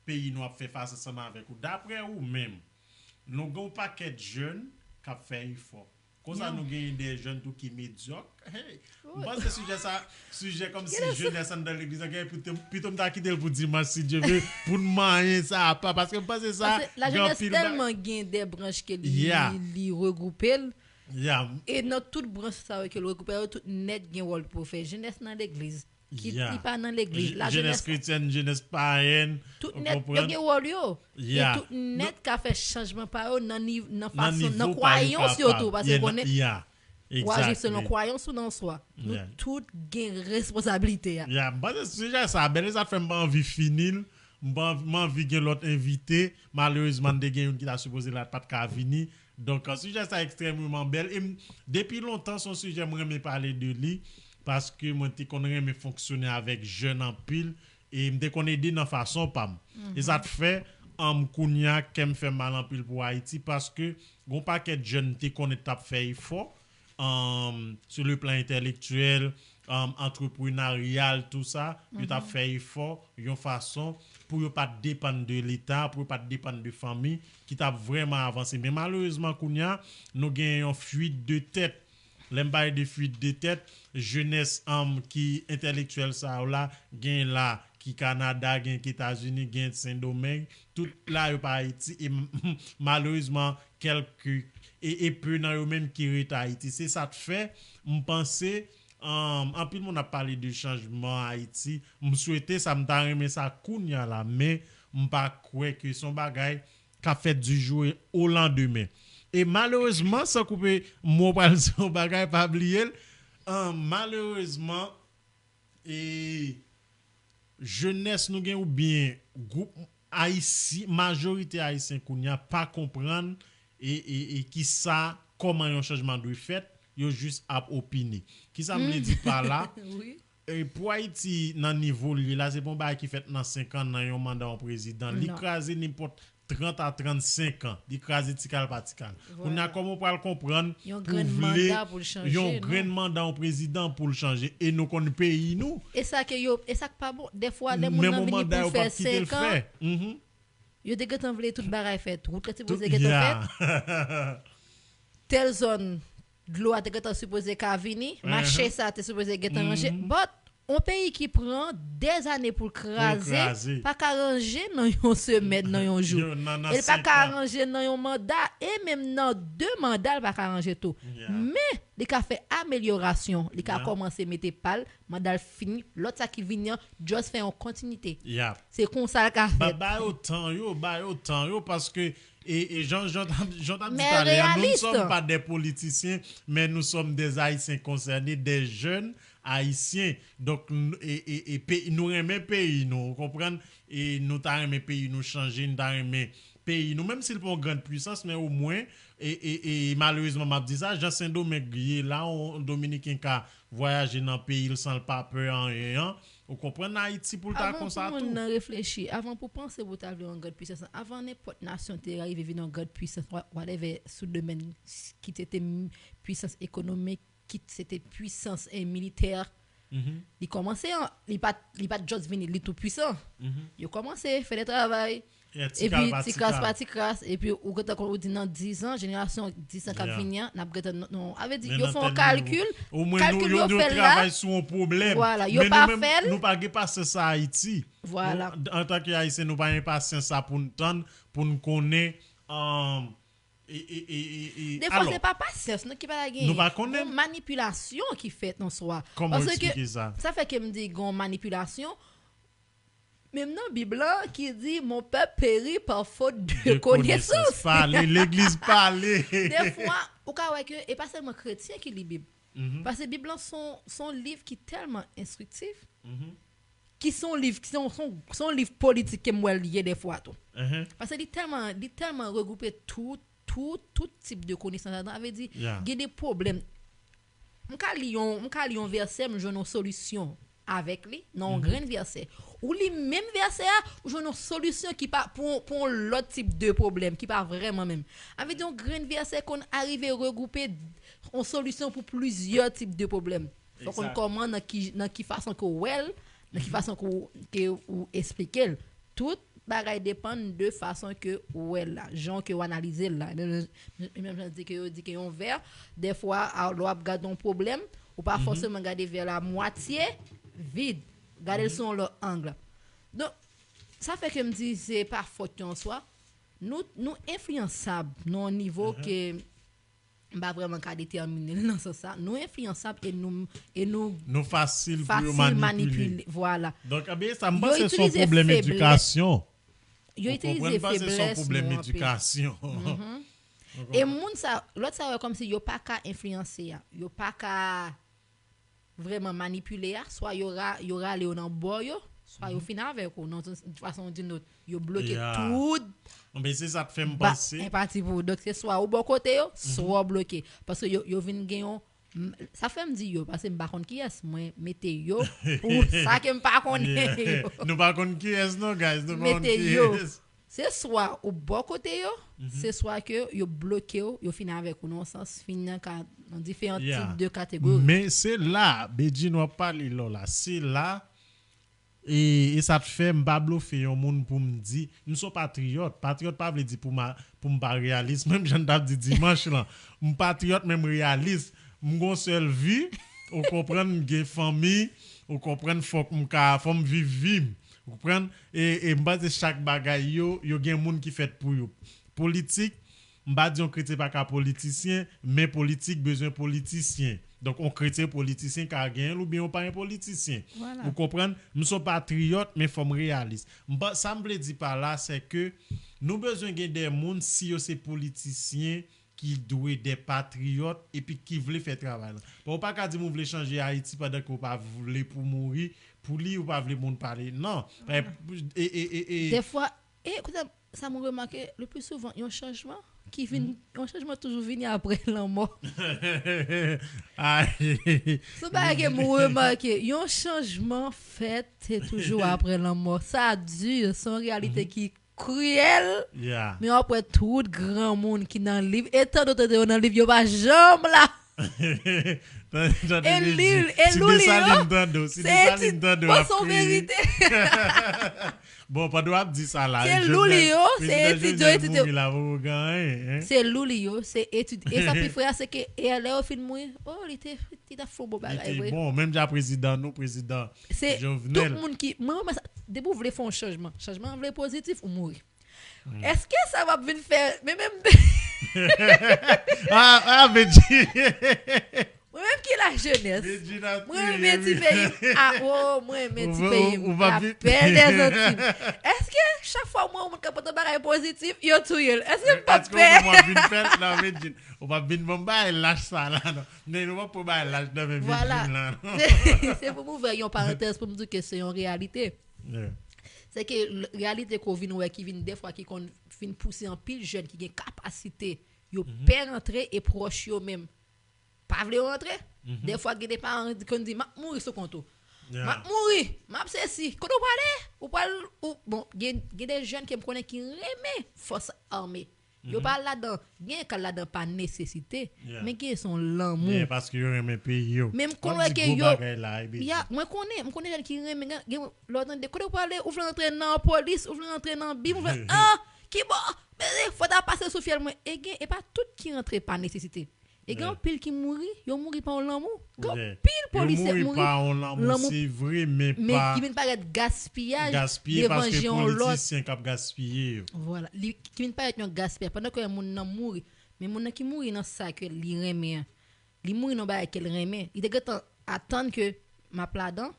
peyi nou ap fè fas ansanm avèk ou. Daprè ou menm, nou gen yon pakèt jèn k ap fè efò. Konsa nou genyen de jèn tou ki medyòk. Hey, m panse sijè sa, sijè kòmsi jenès anndan legliz la, gen pito, pito m ta kite l pou dimanch, si Dye vle, pou n manyen sa apa, paske m panse sa, gen anpil ba- Paske lajenès tèlman gen de branch ke li, li, li regwoupe l. E nan tout branch sa yo ke l regwoupe yo, tout nèt gen wòl pou yo fè. Jenès nan legliz, kit li pa nan legliz, lajenès, jenès kretyèn, jenès payèn, tout nèt yo gen wòl yo. E tout nèt ka fè chanjman pa yo nan niv-, nan fason, nan kwayans yo tou, paske konnen ou aji selon kwayans ou nan swa. Nou tout gen responsablite a. Ya, m panse sijè sa bèl, e sa fè m pa anvi fini l. M pa anvi, m anvi gen lòt envite. Malerezman, n te gen youn ki ta sipoze la, pa t ka vini. Donk, sijè sa ekstrèmeman bèl. E m, depi lontan, se yon sijè m renmen pale de li. Paske mwen te konn renmen fonksyone avèk jèn anpil. E m te konn ede nan fason pa m. E sa t fè, um, kounye a, kè m fè mal anpil pou Ayiti. Paske gon pakèt jèn m te konnen t ap fè efò, um, sur le plan entèlektyèl, um, antreprenaryal, tou sa, yo t ap fè efò yon fason pou yo pa t depann de Leta, pou yo pa t depann de fanmi, ki t ap vrèman avanse. Men malerezman, kounye a, nou gen yon fuite de tête. Lè m pale de fuite de tête, jenès, um, ki entèlektyèl sa yo la, gen la, ki Kanada, gen ki Etazini, gen Sendomeng, tout la yo pa Ayiti, e m-, malerezman, kèlke, e, e pe nan yo menm ki rete Ayiti. Se sa k fè, m panse, um, anpil moun ap pale de chanjman Ayiti. M swete sa, m ta renmen sa kounye a la, men m pa kwè ke se yon bagay k ap fèt du jour au lendemain. E malerezman, san koupe mo, pral di yon bagay, pa bliye l. An, malerezman, e jenès nou gen oubyen gwoup Ayisyen, majorite Ayisyen kounye a pa konprann e, e, e kisa kòman yon chanjman dwe fèt, yo jis ap opine. Kisa m vle di pa la? E pou Ayiti, nan nivo l ye la, se pa yon bagay ki fèt nan senk an, nan yon manda yon prezidan. Li kraze nenpòt trant a trannsenk an. Li kraze ti kal pa ti kal. Kounye a, kòman w pral konprann pou vle yon grenn manda yon prezidan pou l chanje? E nou konn peyi nou. E sa ke yo, e sa k pa bon. Dèfwa, lè moun nan vini pou l fè senk an, yo te gentan vle tout bagay fèt. Wout la te sipoze gentan fèt. Tèl zòn, dlo a te gentan sipoze ka vini, mache sa te sipoze gentan ranje. But, yon peyi ki pran dèzane pou l kraze, pa ka ranje nan yon semèn, nan yon jou. E l pa ka ranje nan yon manda, e menm nan de manda, l pa ka ranje tou. Men, li ka fè amelyorasyon, li ka kòmanse mete pa l, manda l fini, lòt sa ki vini an, just fè yon kontinite. Se konsa l ka fèt. Ba yo tan yo, ba yo tan yo, paske, e, e jan, jan, jan t ap di talè a, nous ne sommes pas des politiciens, mais nous sommes des Haïtiens concernés, des jeunes Haïtiens. Donk, e, e, e, nou renmen peyi nou, ou konprann? E nou ta renmen peyi nou chanje, nou ta renmen peyi nou, menm si l pa yon grann pwisans, men omwen, e, e, e malerezman, m ap di sa, jan Sendomeng ye la, yon Dominiken ka vwayaje nan peyi l san l pa pè anyen an, ou konprann, Ayiti pou l ta konsa tou. Avan pou moun nan reflechi, avan pou panse pou ta vle yon grann pwisans, avan nenpòt nasyon te rive vin yon grann pwisans, whatever, sou domèn ki te te pwisans ekonomik, kit se te pwisans, eh, militè, li kòmanse an, li pa t, li pa t just vini, li tou pwisan. Yo kòmanse fè de travay, epi ti kras pa ti kras, epi ou gentan konn ou di nan diz an, jenerasyon diz an k ap vini an, n ap gentan non, non. A vle di, yo fè yon kalkil, kalkil yo fè l la. Vwala, yo pa fè l. Nou pa gen pasyans sa Ayiti. Vwala. Antanke Ayisyen, nou pa gen pasyans sa pou n tann, pou n konnen, um, E, e, e, e, e, Defwa, se pa pasyans, non, ki pa ta genyen. Nou pa konnen. Gon manipilasyon ki fèt an swa. Kòman w eksplike sa? Sa fè ke m di gon manipilasyon. Menm nan Bib lan ki di, mon peuple périt par faute de connaissance. Pale, legliz pale. Defwa, ou ka wè ke e pa sèlman kretyen ki li Bib. Paske Bib lan se yon, se yon liv ki tèlman enstriktif. Ki se yon liv, se yon, se yon, se yon liv politik ke m wè l ye dèfwa tou. Paske li tèlman, li tèlman regwoupe tout, tout, tout tip de konesans ladan. Sa vle di, gen de pwoblèm. M ka li yon, m ka li yon vèsè, m jwenn yon solisyon avèk li, nan yon grenn vèsè. Ou li menm vèsè a, ou jwenn yon solisyon ki pa pou, pou yon lòt tip de pwoblèm, ki pa vrèman menm. Sa vle di, yon grenn vèsè konn arive regwoupe yon solisyon pou plizyè tip de pwoblèm. Fòk ou konn kòman, nan ki, nan ki fason ke w wè l, nan ki fason ke w, ke ou eksplike l. Tout bagay depann de fason ke ou wè l la, jan ke w analize l la. Menm, menm jan di ke yo di ke yon vè, dèfwa, a, lè w ap gade yon pwoblèm, ou pa fòseman gade vè la mwatye vid. Gade l sou yon lòt ang. Donk, sa fè ke m di se pa fòt yo an swa. Nou, nou enfliyansab nan yon nivo ke m pa vrèman ka detèmine l nan sans sa. Nou enfliyansab e nou, e nou fasil pou yo manipile. Vwala. Donk, ebyen, sa m panse se yon pwoblèm edikasyon. Yo itilize feblès nou anpil. Ou konprann, m panse se yon pwoblèm edikasyon. E moun sa, lòt sa yo kòmsi yo pa ka enfliyanse a. Yo pa ka vrèman manipile a, swa yo ra-, yo rale w nan bò yo, swa yo fin avèk ou, nan yon fason ou di yon lòt, yo bloke tout. Enben, se sa k fè m panse. Enpati pou ou. Donk, se swa ou bò kote yo, swa w bloke. Paske yo, yo vin gen yon, m-, sa fè m di yo, paske m pa konn kiyès, mwen mete yo pou sa ke m pa konnen yo. Nou pa konn kiyès non, guys, nou pa konn kiyès. Se swa ou bò kote yo, se swa ke yo bloke w, yo fin avèk ou nan sans, fin nan ka, nan diferan tip de kategori. Men se la, Bedjine w ap pale lò la, se la, e, e sa t fè m pa blofe yon moun pou m di, m se yon patriyòt. Patriyòt pa vle di pou ma-, pou m pa reyalis, menm jan n t ap di dimanch lan. M patriyòt, men m reyalis. M gon sèl vi, ou konprann, m gen fanmi, ou konprann, fòk m ka, fò m viv vi m. Ou konprann? E, e m panse chak bagay yo, yo gen moun ki fèt pou yo. Politik, m pa di yon kretyen pa ka politisyen, men politik bezwen politisyen. Donk, yon kretyen politisyen ka genyen l oubyen yon pa yon politisyen. Ou konprann? M se yon patriyòt, men fò m reyalis. M pa, sa m vle di pa la, se ke nou bezwen gen de moun, si yo se politisyen, ki dwe de patriyòt epi ki vle fè travay lan. Bon, ou pa ka di m ou vle chanje Ayiti pandan ke w pa vle pou mouri pou li, ou pa vle moun pale. Non. E, e, e, e. Dèfwa, e, koute, sa mwen remake, le plus souvent, yon chanjman ki vin, yon chanjman toujou vini apre lanmò. Se yon bagay ke m remake, yon chanjman fèt, se toujou apre lanmò. Sa di, se yon reyalite ki kriyèl, men w ap wè tout granmoun ki nan liv, e tandote yo nan liv, yo pa janm la. E li, e lou li yo, se etid, bon, se yon verite. Bon, pandan w ap di sa la, se lou li yo, se etid yo, etid yo. Se lou li yo, se etid. E sa pi fre a, se ke e lè yo fin mouri, oh, li te, li t ap fè yon bon bagay vre. Bon, menm jan prezidan nou, prezidan Jovenel. Se tout moun ki, mwen, mwen, depi w vle fè yon chanjman, chanjman an vle pozitif, ou mouri. Èske sa w ap vin fè, men menm. Ah, ah, Bedjine. Mwen menm ki lajenès, mwen renmen ti peyi m. Ah, oh, mwen renmen ti peyi m, lapè dèzanti. Èske chak fwa mwen wè yon moun k ap pote yon bagay pozitif, yo touye l? Èske m p ap pè? Ou p ap vin ban m bagay lach sa la, non. Men nou p ap pran bagay lach nan men Bedjine la, non. Se pou m ouvè yon parantèz pou m di ke se yon reyalite. Se ke reyalite ke w vin wè ki vin dèfwa ki konn vin pouse anpil jèn ki gen kapasite, yo pè rantre e pwòch yo menm pa vle rantre. Dèfwa gen de paran ki konn di, "M ap mouri sou kont ou. M ap mouri, m ap sesi." Kote w prale? Ou pral, ou, bon, gen, gen de jèn ke m konnen ki renmen fòs ame. Yo pa al ladan, gen k al ladan pa nesesite, men gen se yon lanmou. Men paske yo renmen peyi yo. Men m konn wè ke yo, ya, mwen konnen, m konnen jèn ki renmen, gen, gen, lè w tande, kote w prale, ou vle rantre nan polis, ou vle rantre nan bim, ou vle, ah, kibò, men fò ta pase sou fyèl mwen. E gen, e pa tout ki rantre pa nesesite. E gen anpil ki mouri, yo mouri pa yon lanmou. Gen anpil polisye mouri pa yon lanmou, se vre, men ki vin parèt gaspiyaj devan je yon lòt. Politisyen k ap gaspiye yo. Vwala, ki vin parèt yon gaspiyaj. Pandan ke moun nan mouri, men moun nan ki mouri nan sa ke li renmen an, li mouri nan bagay ke l renmen. Li te gentan atann ke m ap ladan,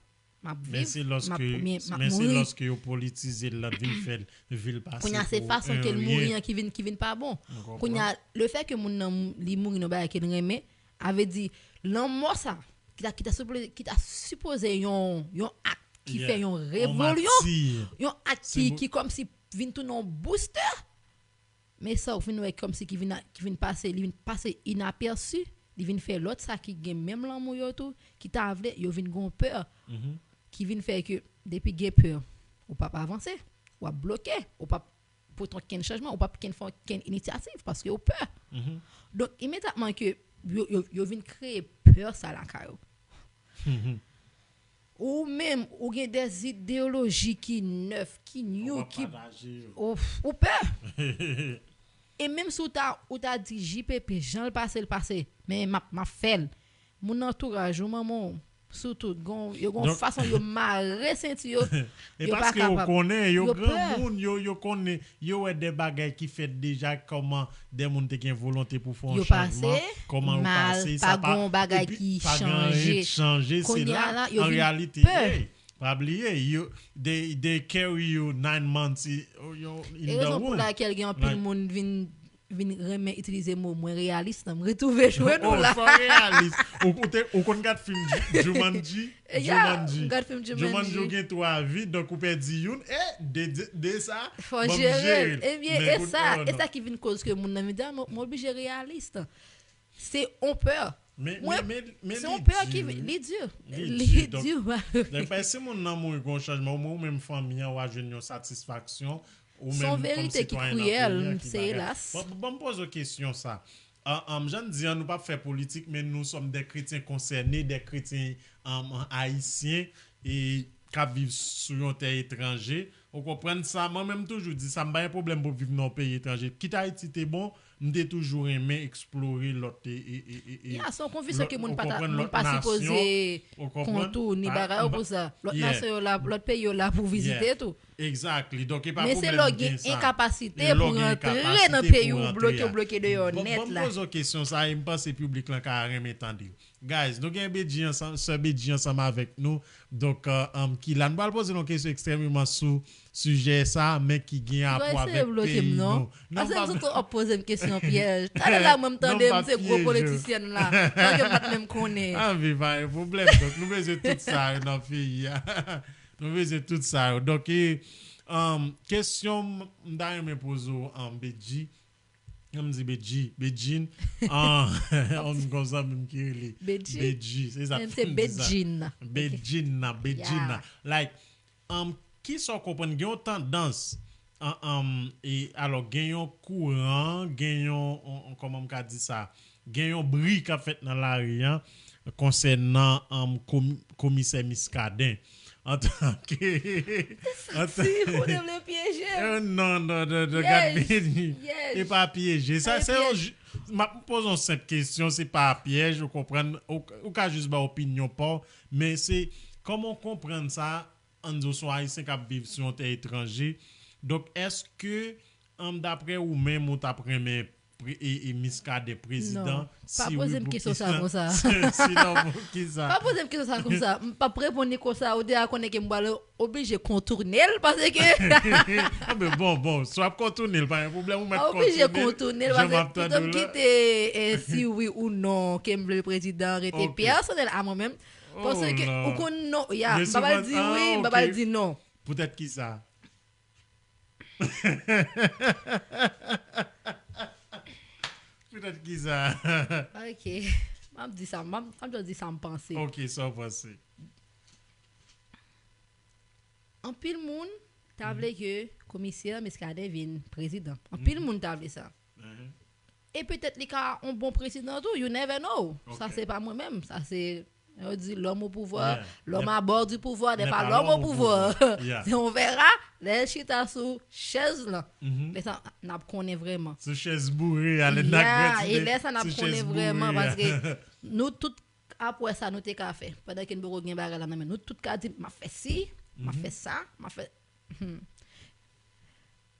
m ap viv, m ap, m ap mouri. Men se lòske yo politize l, lòt vin fè l, vin pase pou en rien. Kounye a se fason ke l mouri an ki vin, ki vin pa bon. Kounye a, lefètke moun nan li mouri nan bagay ke l renmen, a vle di, lanmò sa, ki ta, ki ta sipoze, ki ta sipoze yon, yon ak ki fè yon revolyon, yon ak ki, ki kòmsi vin tounen yon booster. Men sa w vin wè kòmsi ki vin, ki vin pase, li vin pase inapèsi, li vin fè lòt sa ki gen menm lanmou yo tou, ki ta vle, yo vin gon pè, ki vin fè ke depi gen pè, ou p ap avanse, w ap bloke, ou p ap pote okenn chanjman, ou p ap ken fè okenn inisyativ paske ou pè. Donk, imedyatman ke yo, yo, yo vin kreye pè sa lakay ou. Ou menm, ou gen de ideyoloji ki nèf, ki new, ki, ou, ou pè. E menm si w ta, ou ta di J P P, jan l pase, l pase. Men m ap, m ap fè l. Moun nan antouraj ou, manman w, sitou, gon, yo gon fason yo mare senti yo, yo pa kapab. Yo pè. Yo konnen, yo granmoun, yo, yo konnen, yo wè de bagay ki fèt deja, kòman de moun te gen volonte pou fè yon chanjman, kòman yo pase, sa pa, epi pa gen anyen k chanje, se la, an reyalite, hey, pa bliye, yo, they, they carry you nine months in the womb. E rezon pou lakèl gen anpil moun vin, vin renmen itilize mo mwen reyalis lan, m retwouve jwenn ou la. Oh, fò reyalis. Ou, ou te, ou konn gad fim Ju-, Jumanji? Ya, m gad fim Jumanji. Jumanji, ou gen twa vi, donk ou pèdi youn, e de, de, de sa, fò jere l. Ebyen, e sa, e sa ki vin koz ke moun nan vin di, a, m, m oblije reyalis. Se yon pè. Men, men, men, men se yon pè ki, li di. Li di. Li di, donk, si moun nan mouri gon chanjman, ou menm fanmi an, w a jwenn yon satisfaksyon, ou menm kòm sitwayen nan peyi an ki bagay. Ban, ban m poze w kesyon sa. An, an, jan n di an, nou p ap fè politik, men nous sommes des chrétiens concernés, des chrétiens, an, ayisyen, e k ap viv sou yon tè etranje. Ou konprann sa? Mwen menm, m toujou di sa, m pa gen pwoblèm pou m viv nan yon peyi etranje. Kit Ayiti te bon, m te toujou renmen eksplore lòt, e, e, e, e, e, ya, se yon konviksyon ke moun pa ta, moun pa sipoze kont ou ni bagay yo pou sa. Lòt nasyon yo la, lòt peyi yo la pou vizite tou. Exactly. Donk, e pa pwoblèm gen sa. Men se lè w gen enkapasite pou rantre nan peyi w, bloke w, bloke deyò nèt la. Ban m poze w kesyon sa, e m panse piblik lan ka renmen tande l. Guys, nou gen Bedji ansanm, sè Bedji ansanm avèk nou. Donk, euh, um, ki la. Nou pral poze l yon kesyon ekstrèmeman sou sijè sa, men ki gen rapò avèk peyi nou. Non, m pa, ap poze m kesyon pyèj. Talè la, mwen, m tande m se gwo politisyèn la. Pandan m pa t menm konnen. Anvi, pa gen pwoblèm. Donk, nou bezwen tout sa yo nan peyi a. Nou bezwen tout sa yo. Donk, e, um, kesyon m, m ta renmen poze w, um, Bedji. Kòm di Bedji, Bedjine, ah, yon gon zanmi m ki rele Bedji. Bedji, se sa. Menm se Bedjine. Bedjine, Bedjine. Like, um, ki sa w konprann, gen yon tandans, an, um, e, alò, gen yon kouran, gen yon, on, on, kòman m ka di sa, gen yon bri k ap fèt nan lari an, konsènan, um, komi-, komisè Muscadin. Antanke, antan- Si, ou te vle pyeje m. Eh, non, non, non, non, gad byen. E pa pyeje. Sa, se yon, m ap poze yon senp kesyon, se pa pyèj, ou konprann, ou, ou ka jis ba opinyon pa w, men se, kòman w konprann sa, Anzo, se yon Ayisyen k ap viv sou yon tè etranje. Donk, èske, um, daprè ou menm, ou t ap renmen pre- e, e Muscadin prezidan? Non. Pa poze m kesyon sa konsa. Sinon, poukisa? Pa poze m kesyon sa konsa. M p ap reponn li konsa. Ou deja konnen ke m pral oblije kontoune l paske Ah, men bon, bon, si w ap kontoune l, pa gen pwoblèm, ou mèt kontoune l. Oblije kontoune l, paske pito m kite, eh, si wi ou non, ke m vle l prezidan, rete pèsonèl a mwen menm. Paske ou konn non, ya, m pa pral di wi, m pa pral di non. Poutèt kisa? Poutèt kisa? Ok. M ap di sa, m ap, m ap just di sa m panse. Ok, sa w panse. Anpil moun ta vle ke komisè Muscadin vin prezidan. Anpil moun ta vle sa. E petèt li ka yon bon prezidan tou, you never know. Sa se pa mwen menm, sa se, yo di l'homme au pouvoir, l'homme à bord du pouvoir n'est pas l'homme au pouvoir. Se on verra, lè l chita sou chèz lan. Lè sa, n ap konnen vrèman. Sou chèz boure a, lè n a grandi, e lè sa n ap konnen vrèman, paske nou tout ap wè sa nou te ka fè. Pandan ke n poko gen bagay la nan men, nou tout ka di, "M ap fè si, m ap fè sa, m ap fè," hmm.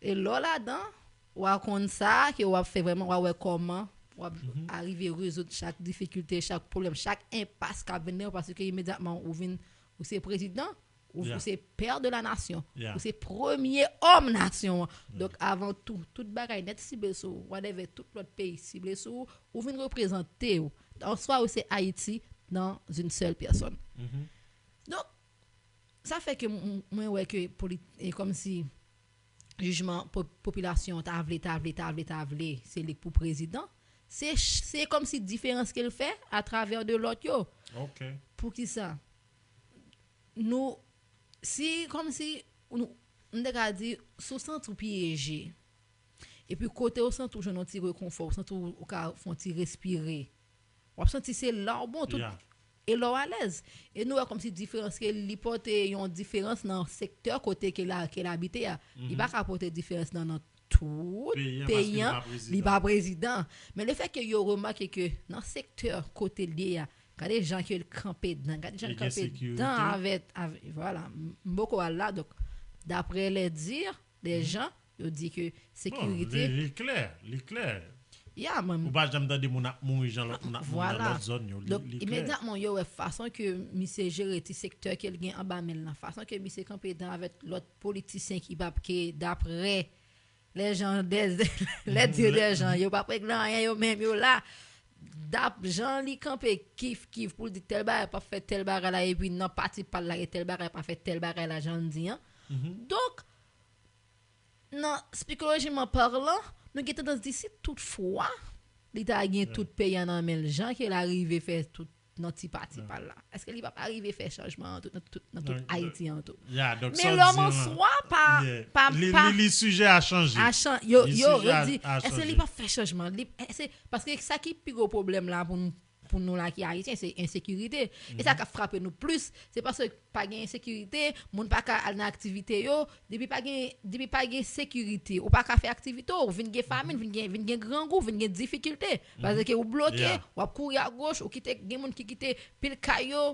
E lè w ladan, w a konn sa ke w ap fè vrèman, w a wè kòman w ap arive rezoud chak difikilte, chak pwoblèm, chak enpas k ap vin nan yo, paske imedyatman ou vin, ou se prezidan, ou, ou se pè de la nasyon, ou se premye òm nasyon an. Donk, avan tou, tout bagay nèt sible sou ou, whatever, tout lòt peyi sible sou ou, ou vin reprezante w. Answa, ou se Ayiti dans une seule personne. Donk, sa fè ke m, m, mwen wè ke poli-, e kòmsi jijman po-, popilasyon an ta vle, ta vle, ta vle, ta vle, se li k pou prezidan. Se, se kòmsi diferans ke l fè atravè de lòt yo. Ok. Poukisa? Nou, si, kòmsi, nou, m te ka di, si w santi w pyeje, epi kote w santi w jwenn yon ti rekonfò, w santi w, ou ka fè yon ti respire, w ap santi se la w bon, tout, e la w alèz. E nou wè kòmsi diferans ke li pote yon diferans nan sektè kote ke l a, ke l abite a. Li pa ka pote diferans nan, nan tout peyi an, li pa prezidan. Men le fè ke yo remake ke nan sektè kote l ye a, gade jan ke l kanpe dan, gade jan l kanpe dan avèk, avèk, vwala, m, m poko al la, donk, daprè les dires des gens, yo di ke sekirite. Bon, li, li klè, li klè. Ya, mwen. Ou pa janm tande moun ap mouri jan lòt moun ap mouri nan lòt zòn yo. Li, li klè. Donk, imedyatman, yo wè fason ke misye jere ti sektè ke l gen anba men l lan, fason ke misye kanpe dan avèk lòt politisyen ki p ap, ke daprè les gens, des, les dires des gens, yo p ap regle anyen, yo menm, yo la. Dap, jan li kanpe kif kif pou l di tèl bagay p ap fè tèl bagay la, epi nan pati pa l la, e tèl bagay p ap fè tèl bagay la, jan l di an. Donk, nan, sikolojiman palan, nou gen tandans di si toutfwa li ta gen tout peyi an nan men l, jan ke l arive fè tout nan ti pati pa l la, èske li p ap arive fè chanjman an tou, nan tout, nan tout Ayiti an tou? Men lòm an swa pa, pa, li, pa li, li sijè a chanje. A chan-, yo, yo, yo di, èske li p ap fè chanjman? Li, èske, paske sa ki pi gwo pwoblèm la pou n, pou nou la ki Ayisyen, se ensekirite. E sa k ap frape nou plis, se paske pa gen ensekirite, moun pa ka al nan aktivite yo. Depi pa gen, depi pa gen sekirite, ou pa ka fè aktivite w, vin gen famin, vin gen, vin gen grangou, vin gen difikilte. Paske ou bloke, w ap kouri agoch, ou kite, gen moun ki kite pil kay yo.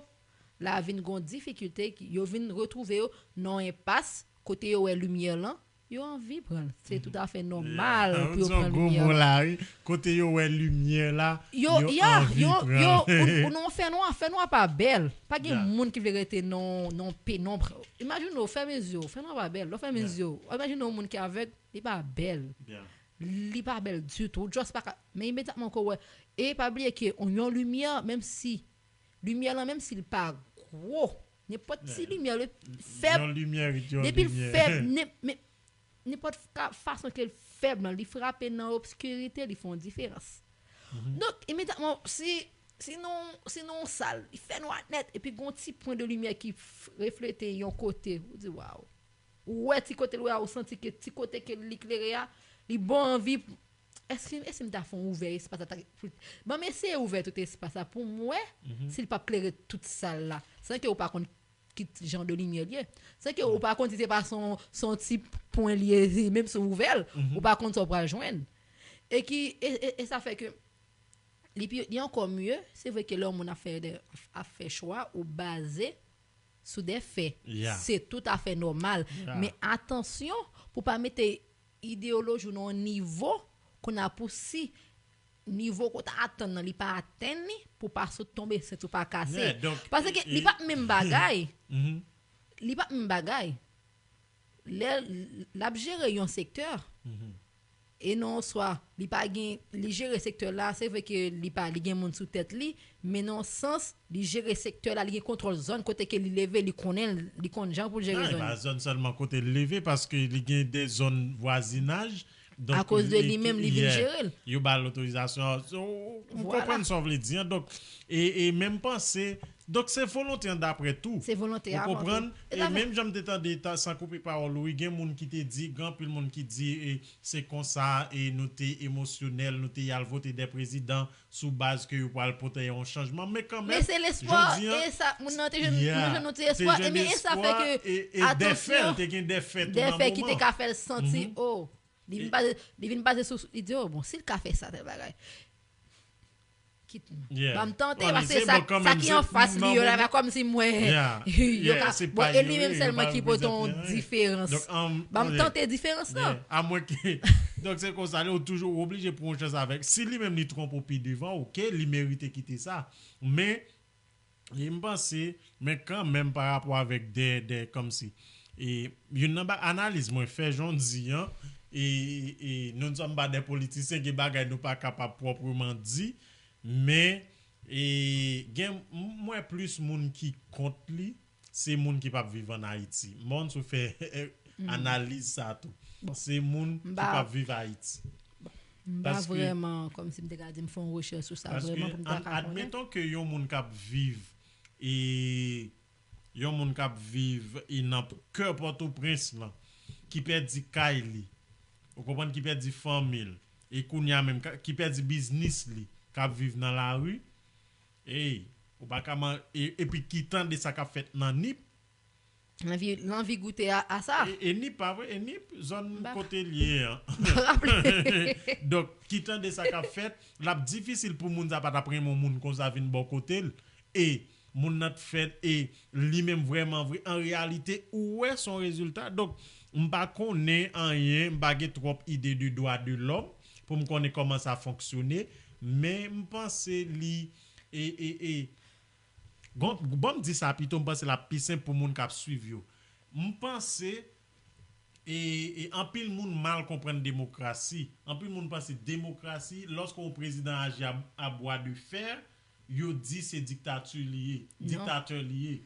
La vin gon difikilte, yo vin retwouve yo nan yon enpas kote yo wè limyè lan, yo anvi pran l. Se toutafè nòmal pou yo pran limyè lan. Kote yo wè limyè la, yo anvi pran l. Yo, yo, ou, ou nan fènwa, fènwa pa bèl. Pa gen moun ki vle rete nan, nan penonb. Imajine w, fèmen zye w, fènwa pa bèl. Lè w fèmen zye w, imajine w moun ki avèg, li pa bèl. Li pa bèl ditou. Ou just pa ka, men imedyatman ke w wè. E pa bliye ke yon limyè, menm si limyè lan, menm si l pa gwo, nenpòt ti limyè, li fèb, depi l fèb, nenpòt fason ke l fèb lan, li frape nan obskirite, li fè yon diferans. Donk, imedyatman, si, si nou, si nou yon sal, li fè nwa nèt, epi gon ti pwen de limyè ki f- reflete yon kote, ou di, waw. Ou wè ti kote l wè a, ou santi ke ti kote ke li klere a, li bon anvi. Èske, èske m ta fè yon ouvè espas la? Ban m eseye ouvè tout espas la pou m wè si l p ap klere tout sal la. San ke ou pa konn ki jan de limyè l ye. San ke ou pa konn si se pa son, son ti pwen l ye, menm si w ouvè l, ou pa konn sa w pral jwenn. E ki, e, e, e sa fè ke li, pi- li ankò mye, se vre ke lè yon moun ap fè, de- ap fè chwa, ou baze sou de fè. Se toutafè nòmal. Men atansyon pou pa mete ideyoloji w nan yon nivo kounye a pou si nivo ke w ta atann nan li pa atenn li, pou pa sot tonbe, senti w pa kase. Paske li pa menm bagay. Li pa menm bagay. Lè l ap jere yon sektè, e non swa li pa gen, li jere sektè la, se vre ke li pa, li gen moun sou tèt li, men nan sans, li jere sektè la, li gen kontwòl zòn kote ke li leve, li konnen, li konn jan pou l jere zòn. Non, e pa zòn sèlman kote l leve, paske li gen de zòn vwazinaj. Donk, akoz de li menm, li vin jere l. Yo ba l otorizasyon. So, ou konprann sa w vle di an. Donk, e, e menm panse, donk se volonte an daprè tou. Se volonte a avan tou. Ou konprann? E menm jan m te tande, san koupe pawòl ou, gen moun ki te di, gen anpil moun ki di, e, se konsa, e nou te emosyonèl, nou te al vote de prezidan sou baz ke yo pral pote yon chanjman. Men kanmenm, men se lespwa, jodi an, e sa, moun nan te jwenn, nou jwenn yon ti espwa, e men e sa fè ke, e, e dèfè, atansyon, te gen dèfè tou nan moman. Dèfè ki te ka fè l santi, oh, li vin baze, li vin baze sou, li di, oh, bon, si l ka fè sa, tèl bagay. Kit m. Ban m tante, paske sa, sa ki anfas li yo la, pa kòmsi m wè yo ka, bon, e li menm sèlman ki pote yon diferans. Ban m tante diferans lan. Amwen ke, donk se konsa, ou toujou oblije pran yon chans avèk. Si li menm li twonpe w pi devan, oke, li merite kite sa. Men, e m panse, men kanmenm pa rapò avèk de, de, kòmsi. E youn nan ba, analiz mwen fè, jan w di an, e, e nou ne sommes pas des politiciens, gen bagay nou pa kapab pwòpman di, men, e, gen, m wè plis moun ki kont li, se moun ki p ap viv ann Ayiti. M pa konn si w fè analiz sa tou. Se moun ki p ap viv Ayiti. M pa vrèman, kòmsi m te ka di m fè yon rechèch sou sa vrèman pou m ta ka konnen. Admeton ke yon moun k ap viv, e yon moun k ap viv e nan kè Pòtoprens lan, ki pèdi kay li, ou konprann, ki pèdi fanmi l, e kounye a menm, ka- ki pèdi biznis li, k ap viv nan lari, ey, ou pa ka man-, e- epi ki tande sa k ap fèt nan Nip, L anvi, l anvi goute a, a sa. E, e Nip, pa vre? E Nip, zòn kote l ye an. Donk, ki tande sa k ap fèt, l ap difisil pou moun sa pa t ap renmen yon moun konsa vin bò kote l. E moun nan t fèt, e li menm vrèman vre, an reyalite, ou wè s on rezilta. Donk, m pa konnen anyen, m pa gen twòp ide de dwa de lòm pou m konnen kòman sa fonksyone, men m panse li, e, e, e, Gon, bon, m di sa pito, m panse l ap pi senp pou moun k ap swiv yo. M panse, e, e anpil moun mal konprann demokrasi. Anpil moun panse demokrasi, lòske yon prezidan aji a, a bwa de fè, yo di se diktati li ye, diktatè li ye.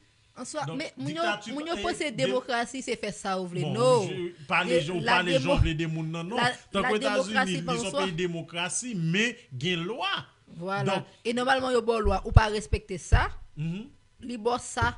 An swa, men moun yo, moun yo panse demokrasi se fè sa ou vle. Non. Pale jan, pale jan w vle de moun nan, non. Tankou Etazini, li se yon peyi demokrasi, men gen lwa. Vwala. E nòmalman, yo ba w lwa, ou pa respekte sa, li ba w sa,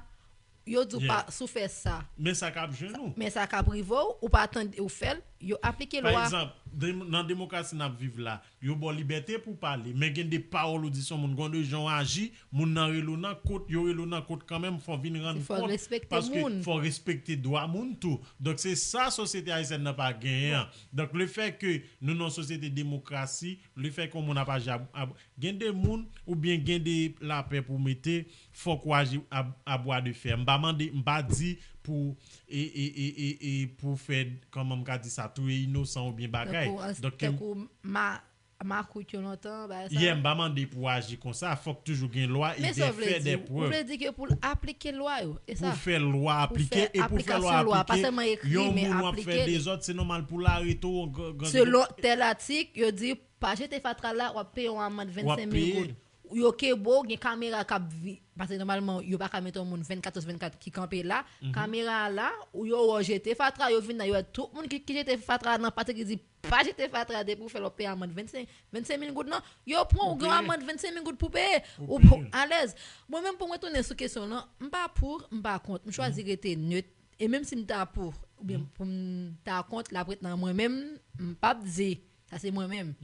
yo di w pa, si w fè sa. Men sa k ap jwenn ou. Men sa k ap rive w, ou pa tande, ou fè l, yo aplike lwa. Pa egzanp, de- nan demokrasi n ap viv la, yo ba w libète pou w pale, men gen de pawòl ou di sou moun, gen de jan w aji, moun nan rele w nan kot, yo rele w nan kot kanmenm, fò w vin rann kont, paske fò w respekte dwa moun tou. Donk, se sa sosyete ayisyèn nan pa genyen an. Donk, lefètke nou nan yon sosyete demokrasi, lefètke yon moun ap aji a, a, gen de moun, oubyen gen de lapè pou mete, fòk w aji a, a bwa de fè. M pa mande, m pa di pou, e, e, e, e, e pou fè, kòman m ka di sa, touye inosan oubyen bagay. Tankou, tankou ma- makout yo lontan, bagay sa. Yeah, m pa mande pou w aji konsa, fòk toujou gen lwa e de fè, de prèv. Men sa w vle di, ou vle di ke pou l aplike lwa yo, e sa? Pou fè lwa aplike, e pou fè lwa aplike, yon moun w ap fè dezòd, se nòmal pou l arete w. Selon tèl atik, yo di, pa jete fatra la, w ap peye yon amann vennsenk mil goud. yo kenbe w, gen kamera k ap vi-, paske nòmalman, yo pa ka mete yon moun vennkat sou vennkat ki kanpe la. Kamera a la, ou yo wè w jete fatra, yo vin la, yo wè tout moun ki, ki jete fatra nan pati ki di, pa jete fatra depi w fè l w ap peye amann vennsenk, vennsenk mil goud nan, yo pran ou gen yon amann vennsenk mil goud pou peye, ou alèz. Mwen menm pou mwen tounen sou kesyon lan, m pa pou, m pa kont, m chwazi rete net, e menm si m ta pou, oubyen pou m ta kont, l ap ret nan mwen menm, m p ap di, sa se mwen menm.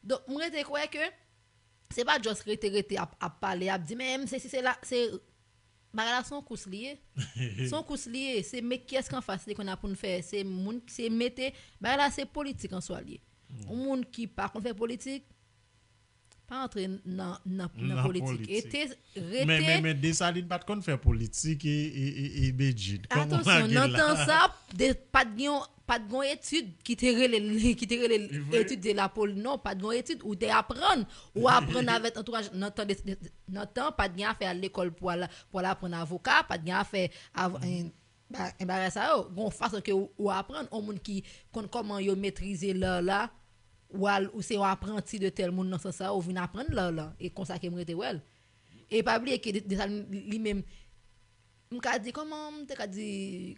Donk, m rete kwè ke se pa just rete, rete ap, ap pale, ap di, men se si se la, se, bagay la se yon kous li ye. Se yon kous li ye. Se men kiyès ki anfas li konn ap pou n fè. Se moun, se mete, bagay la se politik an swa li ye. Yon moun ki pa konn fè politik, pa antre nan, nan, nan politik. Rete, men, men, men Desalin pa t konn fè politik e, e, e, e Bedjine. Kòman w lage l la? Atansyon, nan tan sa, de, pa t gen yon pa t gon etid ki te rele l, ki te rele l etid de la poli-, non, pa t gon etid, ou te aprann, ou aprann avèk antouraj, nan tan de, de, nan tan, pa t gen afè al lekòl pou al, pou al aprann avoka, pa t gen afè av-, en, ba-, en bagay sa yo, gon fason ke ou, ou aprann, on moun ki konn kòman yo metrize lè la, ou al, ou se yon apranti de tèl moun nan sans sa, ou vin aprann lè la, e konsa ke m rete wè l. E pa bliye ke de, de sa li, li menm, m ka di, kòman m te ka di,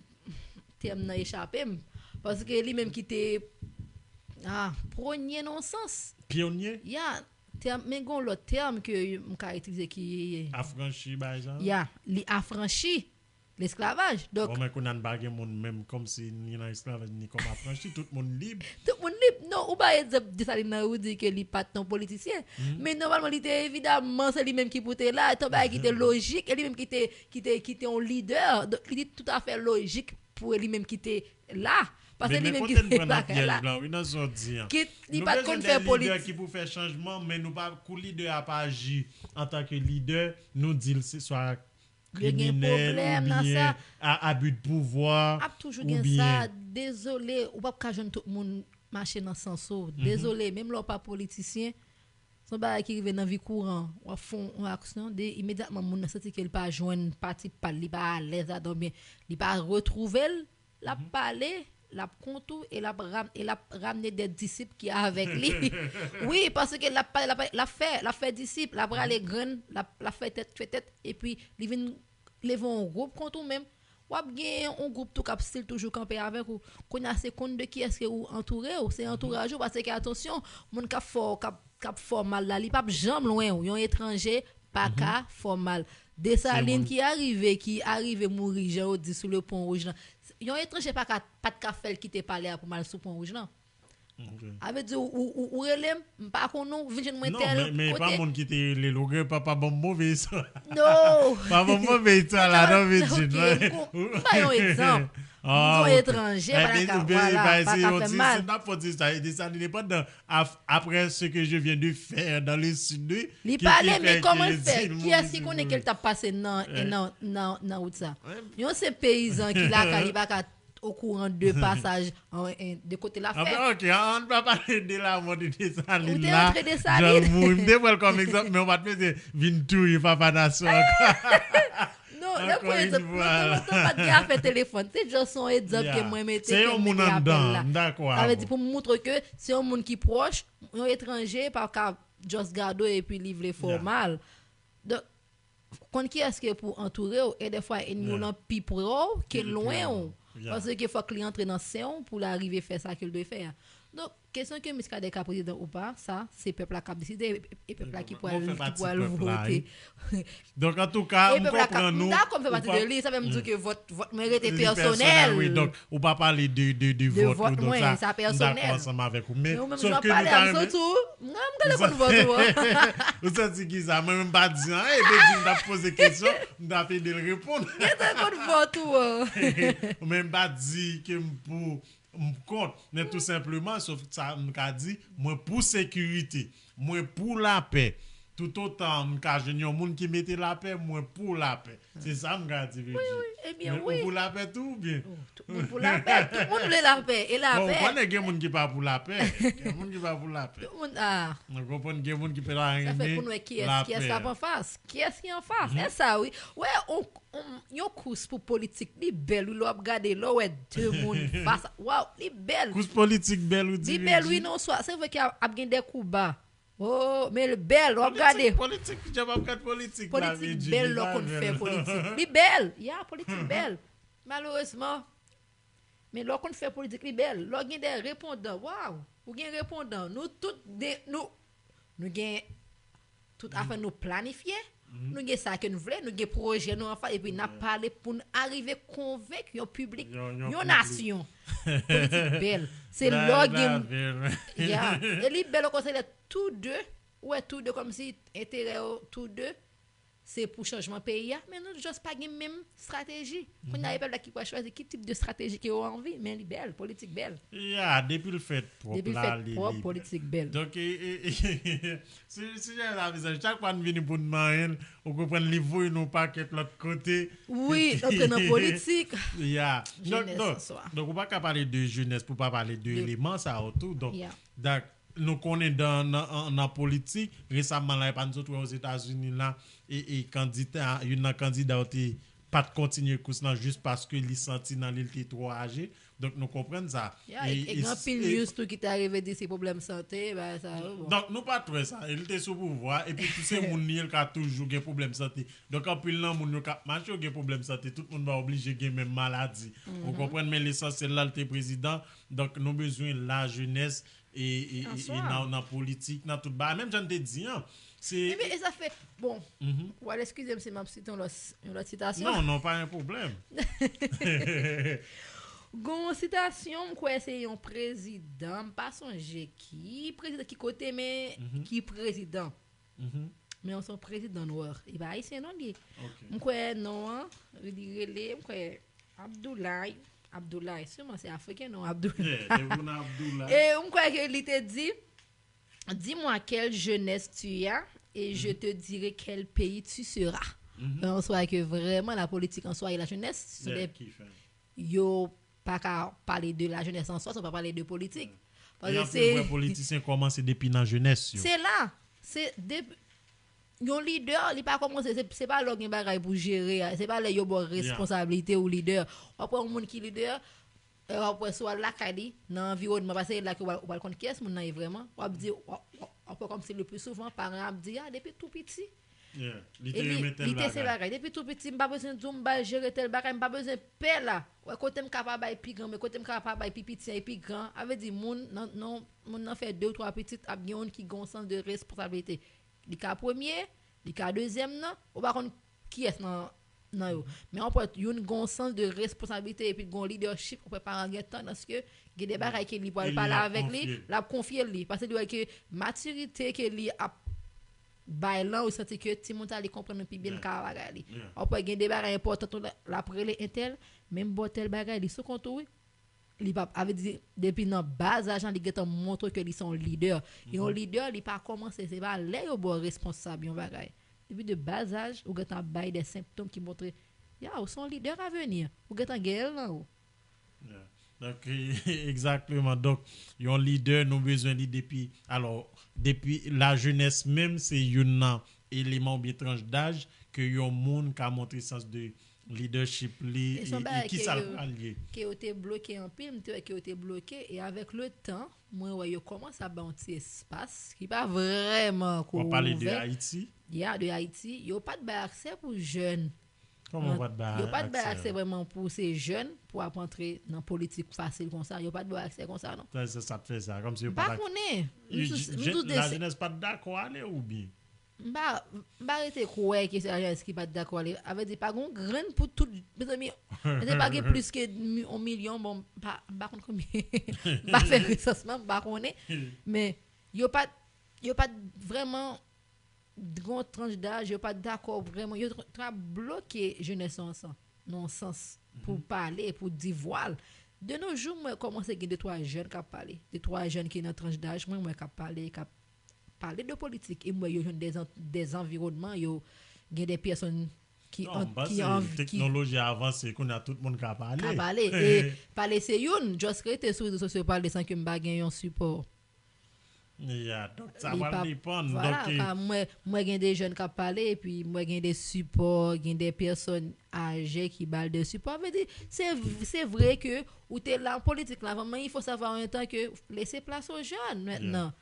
tèm nan echape m, paske li menm ki te, ah, premye nan yon sans. Pyonye? Ya, tèm, men gon lòt tèm ke m ka itilize ki afranchi, bagay sa? Ya, li afranchi lesklavaj. Donk, bon, men kounye a n pa gen moun menm kòmsi ni nan esklavaj, ni kòm afranchi, tout moun lib. Tout moun lib. Non, ou bay egzanp Desalin nan, ou di ke li pa t yon politisyen. Men nòmalman, li te evidaman, se li menm ki pou te la, se yon bagay ki te lojik, e li menm ki te, ki te, ki te yon lidè. Donk, li te toutafè lojik pou li menm ki te la. Paske li menm ki te bagay la. Kit li pa t konn fè politik. Nou bezwen de lidè ki pou fè chanjman, men nou pa, kou lidè a pa aji antanke lidè, nou di l se swa kriminèl oubyen a-, abi de pouvwa. Ap toujou gen sa. Dezole, ou p ap ka jwenn tout moun mache nan sans ou. Dezole, menm lè w pa politisyen, se yon bagay ki rive nan vi kouran. W ap fè yon aksyon, de, imedyatman moun nan santi ke l pa jwenn pati pa l, li pa alèz ladan oubyen li pa retwouve l, l ap pale, l ap kont ou e l ap ram-, e l ap ramne de disip ki avèk li. Wi, paske l ap pale, l ap, l ap fè, l ap fè disip, l ap rale grenn, l ap, l ap fè tèt, fè tèt, epi li vin leve yon gwoup kont ou menm. W ap gen yon gwoup tou k ap still toujou kanpe avèk ou. Kounye a, se konn de kiyès ke ou antoure w, se antouraj ou, paske atansyon, moun k ap fè w, k ap, k ap fè w mal la, li p ap janm lwen w. Yon etranje pa ka fè w mal. Desalin ki arive, ki arive mouri, jan yo di, sou le pon wouj lan, yon etranje pa ka, pa t ka fè l kite pale a pou m al sou pon wouj lan. Ok. Sa vle di, ou, ou, ou, ou rele m, m pa konnen w, vin jwenn mwen tèl kote. Non, men, men e pa moun ki te rele l, ou gen pa, pa ban m move istwa. Non. Pa ban m move istwa la, non, Bedjine. Ok, m ba yon egzanp. M di yon etranje, pa ta ka, vwala, pa ta fè m mal. Si n ap fè ti sa, e Desalin pandan, af-, après ce que je viens de faire dans le sud, wi, li pale, men kòman l fè? Kiyès ki konnen ke l t ap pase nan, nan, nan, nan wout sa? Yon senp peyizan ki lakay li pa ka okouran de pasaj, an, en, de kote l ap fè. Anfen, ok, an, an pa pale de lamò de Desalin la. Ou te antre Desalin. Jan l mouri. M te pran l kòm egzanp, men w pa t mete vin touye papa nasyon ankò. Non, lè pou egzanp, nan tan lontan, pa t gen afè telefòn. Se just yon egzanp ke mwen mete, ke m mete apèl la. Se yon moun anndan, m dakò avè w. Sa vle di pou m montre ke se yon moun ki pwòch, yon etranje pa ka just gade w epi li vle fè w mal. Donk, konn kiyès ke pou antoure w, e dèfwa ènmi w lan pi pre w ke lwen w. Paske fòk li antre nan sen w pou l arive fè sa ke l dwe fè a. Donk, kesyon ke Muscadin ka prezidan ou pa, sa, se pèp la k ap deside, e, e pèp la ki pral, ki pral vote. Donk, antouka, m konprann ou. M dakò m fè pati de li, sa fè m di w ke vòt, vòt mwen rete pèsonèl. Wi, donk, ou pa pale de, de, de vòt ou, donk sa, m dakò ansanm avèk ou. Men, sòf ke nou ta renmen. M gade konn vòt ou an. Ou santi kisa? Mwen menm pa di anyen, epi di m t ap poze kesyon, m t ap ede l reponn. Gentan konn vòt ou an. Mwen m pa di ke m pou, m kont, men tou senpleman, sòf sa m ka di, mwen pou sekirite, mwen pou lapè. Toutotan m ka jwenn yon moun ki mete lapè, mwen pou lapè. Se sa m ka di, Bedjine. Wi, wi, ebyen, wi. Men ou pou lapè tou, oubyen? Oh, tout moun pou lapè. Tout moun vle lapè. E lapè. Bon, ou konnen gen moun ki pa pou lapè. Gen moun ki pa pou lapè. Tout moun, ah. Ou konprann, gen moun ki pa renmen lapè. Sa fè pou n wè kiyès, kiyès k ap anfas. Kiyès ki anfas? E sa, wi. Wè, on, on, yon kous pou politik, li bèl, wi, lè w ap gade, lè w wè de moun fas. Waw, li bèl. Kous politik bèl, ou di, Bedjine? Li bèl, wi, non, swa, se vre ke ap, ap gen de kou ba. Oh, men l bèl, w ap gade. Politik, jan m ap gad politik la. Politik bèl lè w konn fè politik. Li bèl, ya, politik bèl. Malerezman, men lè w konn fè politik, li bèl. Lè w gen de repondan, waw, ou gen repondan. Nou tout, de, nou, nou gen tout afè nou planifye. Nou gen sa ke nou vle, nou gen pwojè nou anfas, epi n ap pale pou n arive konvenk yon piblik, yon nasyon. Politik bèl. Se lè w gen. Ya. E li bèl ankò, se lè tou de, ou wè tou de kòmsi enterè yo tou de, se pou chanjman peyi a, men nou just pa gen menm estrateji. Kounye a, e pèp la ki pral chwazi ki tip de estrateji ke yo anvi, men li bèl, politik bèl. Ya, depi l fèt pwòp la, li bèl. Depi l fèt pwòp, politik bèl. Donk, e, e, e, sijè sa, mezanmi, chak fwa n vini pou n manyen l, ou konprann li voye nou pakèt lòt kote. Wi, antre nan politik. Ya. Donk, donk, ou pa ka pale de jenès pou pa pale de eleman sa yo tou. Donk, dak, nou konnen dan, nan, nan politik, resaman la, epa nou sot wè Ozetazini la, e, e kandida, youn nan kandida yo te pa t kontinye kous lan jis paske li santi nan li l te twò aje. Donk, nou konprann sa. Ya, e, e gen anpil news tou ki te arive di se pwoblèm sante, bagay sa yo, bon. Donk, nou pa t wè sa. E li te sou pouvwa, epi tou se moun li ye, l ka toujou gen pwoblèm sante. Donk, anpil nan moun yo k ap mache, yo gen pwoblèm sante. Tout moun pa oblije gen menm maladi. Ou konprann, men lesansyèl la, l te prezidan. Donk, nou bezwen lajenès e, e, e, e nan, nan politik, nan tout bagay. Menm jan n te di an, se... Ebyen, e sa fè, bon, w al eskize m si m ap site yon lòt, yon lòt sitasyon. Non, non, pa gen pwoblèm. Gon sitasyon, m kwè se yon prezidan, m pa sonje ki prezidan, ki kote, men ki prezidan. Men se yon prezidan nwè. E pa ayisyen non li ye. M kwè non an, li rele, m kwè Abdoulaye. Abdoulaye, siman se afriken non Abdoulaye. E m kwè ke li te di, dis-moi quelle jeunesse tu as et je te dirai quel pays tu seras. An swa ke vrèman la politik an swa e la jenès, se de yo pa ka pale de lajenès an swa, san pa pale de politik. Paske se vre politisyen kòmanse depi nan jenès yo. Se la. Se depi yon lidè, li pa kòmanse, se, se pa lè w gen bagay pou jere a, se pa lè yo ba w responsablite ou lidè. W ap wè yon moun ki lidè, w ap wè si w al lakay li, nan anviwònman, paske se la ke w pral konn kiyès moun nan ye vrèman. W ap di, w ap wè kòmsi le pli souvan, paran ap di, a, depi tou piti, Li te renmen tèl bagay. Depi tou piti, m pa bezwen di w m ba l jere tèl bagay, m pa bezwen pè la. Wè, kote m ka pa bay pi gran, men kote m ka pa bay pi piti an, e pi gran. A vle di, moun nan, nan, moun nan fè de ou twa pitit, ap gen youn ki gen yon sans de responsablite. Li ka premye, li ka dezyèm nan, ou pa konn kiyès nan, nan yo. Men anpòt, youn gen yon sans de responsablite, epi gen yon leadership, anpòt paran gen tandans ke gen de bagay ke li pral pale avèk li, l ap konfye l li. Paske li wè ke matirite ke li ap bay lan, ou santi ke timoun sa li konprann pi byen, l ka bagay li. Anpòt gen de bagay enpòtan tou, l ap rele entèl, men m ba w tèl bagay, li sou kont ou wi. Li pa, a vle di, depi nan ba zaj lan, li gentan montre ke li se yon lidè. E yon lidè, li pa kòmanse, se pa lè yo ba w responsab yon bagay. Depi de ba zaj, ou gentan ap bay de sentòm ki montre, ya, ou se yon lidè aveni. Ou gentan gen l nan ou. Donk, egzakteman. Donk, yon lidè, nou bezwen li depi, alò, depi lajenès menm, se youn nan eleman oubyen tranch daj ke yon moun ka montre sans de leadership li e, e kisa l pral ye. Ke yo te bloke anpil, m te wè ke yo te bloke, e avèk le tan, mwen wè yo kòmanse ap bay yon ti espas ki pa vrèman ankò ouvè. W ap pale de Ayiti? Ya, de Ayiti. Yo pa t bay aksè pou jèn. Kòman yo pa t bay aksè? Yo pa t bay aksè vrèman pou se jèn pou ap antre nan politik fasil konsa. Yo pa t bay aksè konsa, non. Sa, sa, sa t fè sa. Kòmsi yo pa t. M pa konnen. Lajenès pa t dakò ale oubyen? M pa, m pa rete kwè ke se lajenès ki pa t dakò ale. A vle di, pa gen yon grenn pou tout, mezanmi, se pa gen plis ke yon milyon, bon, m pa, m pa konn konbyen. M pa fè resansman, m pa konnen. Men, yo pa t, yo pa t vrèman, gen yon tranch daj, yo pa t dakò vrèman. Yo t ap bloke jenès lan ansanm, nan yon sans, pou pale, pou di vwa l. De nos jours, mwen kòmanse gen de twa jèn k ap pale. De twa jèn ki nan tranch daj mwen, mwen k ap pale, k ap pale de politik. E m wè yo jwenn de, de anviwònman, yo gen de pèsòn ki... Non, m panse teknoloji a avanse, kounye a tout moun ka pale. Ka pale. E pale se youn, just rete sou rezo sosyo pale san ke m pa gen yon sipò. Ya, donk sa pral depann. Vwala, donk, ka, mwen, mwen gen de jèn k ap pale, epi mwen gen de sipò, gen de pèsòn aje ki ba l de sipò. Vle di, se, se vre ke ou te la an politik la avan, men il faut savoir en tant que laisser place aux jeunes maintenant.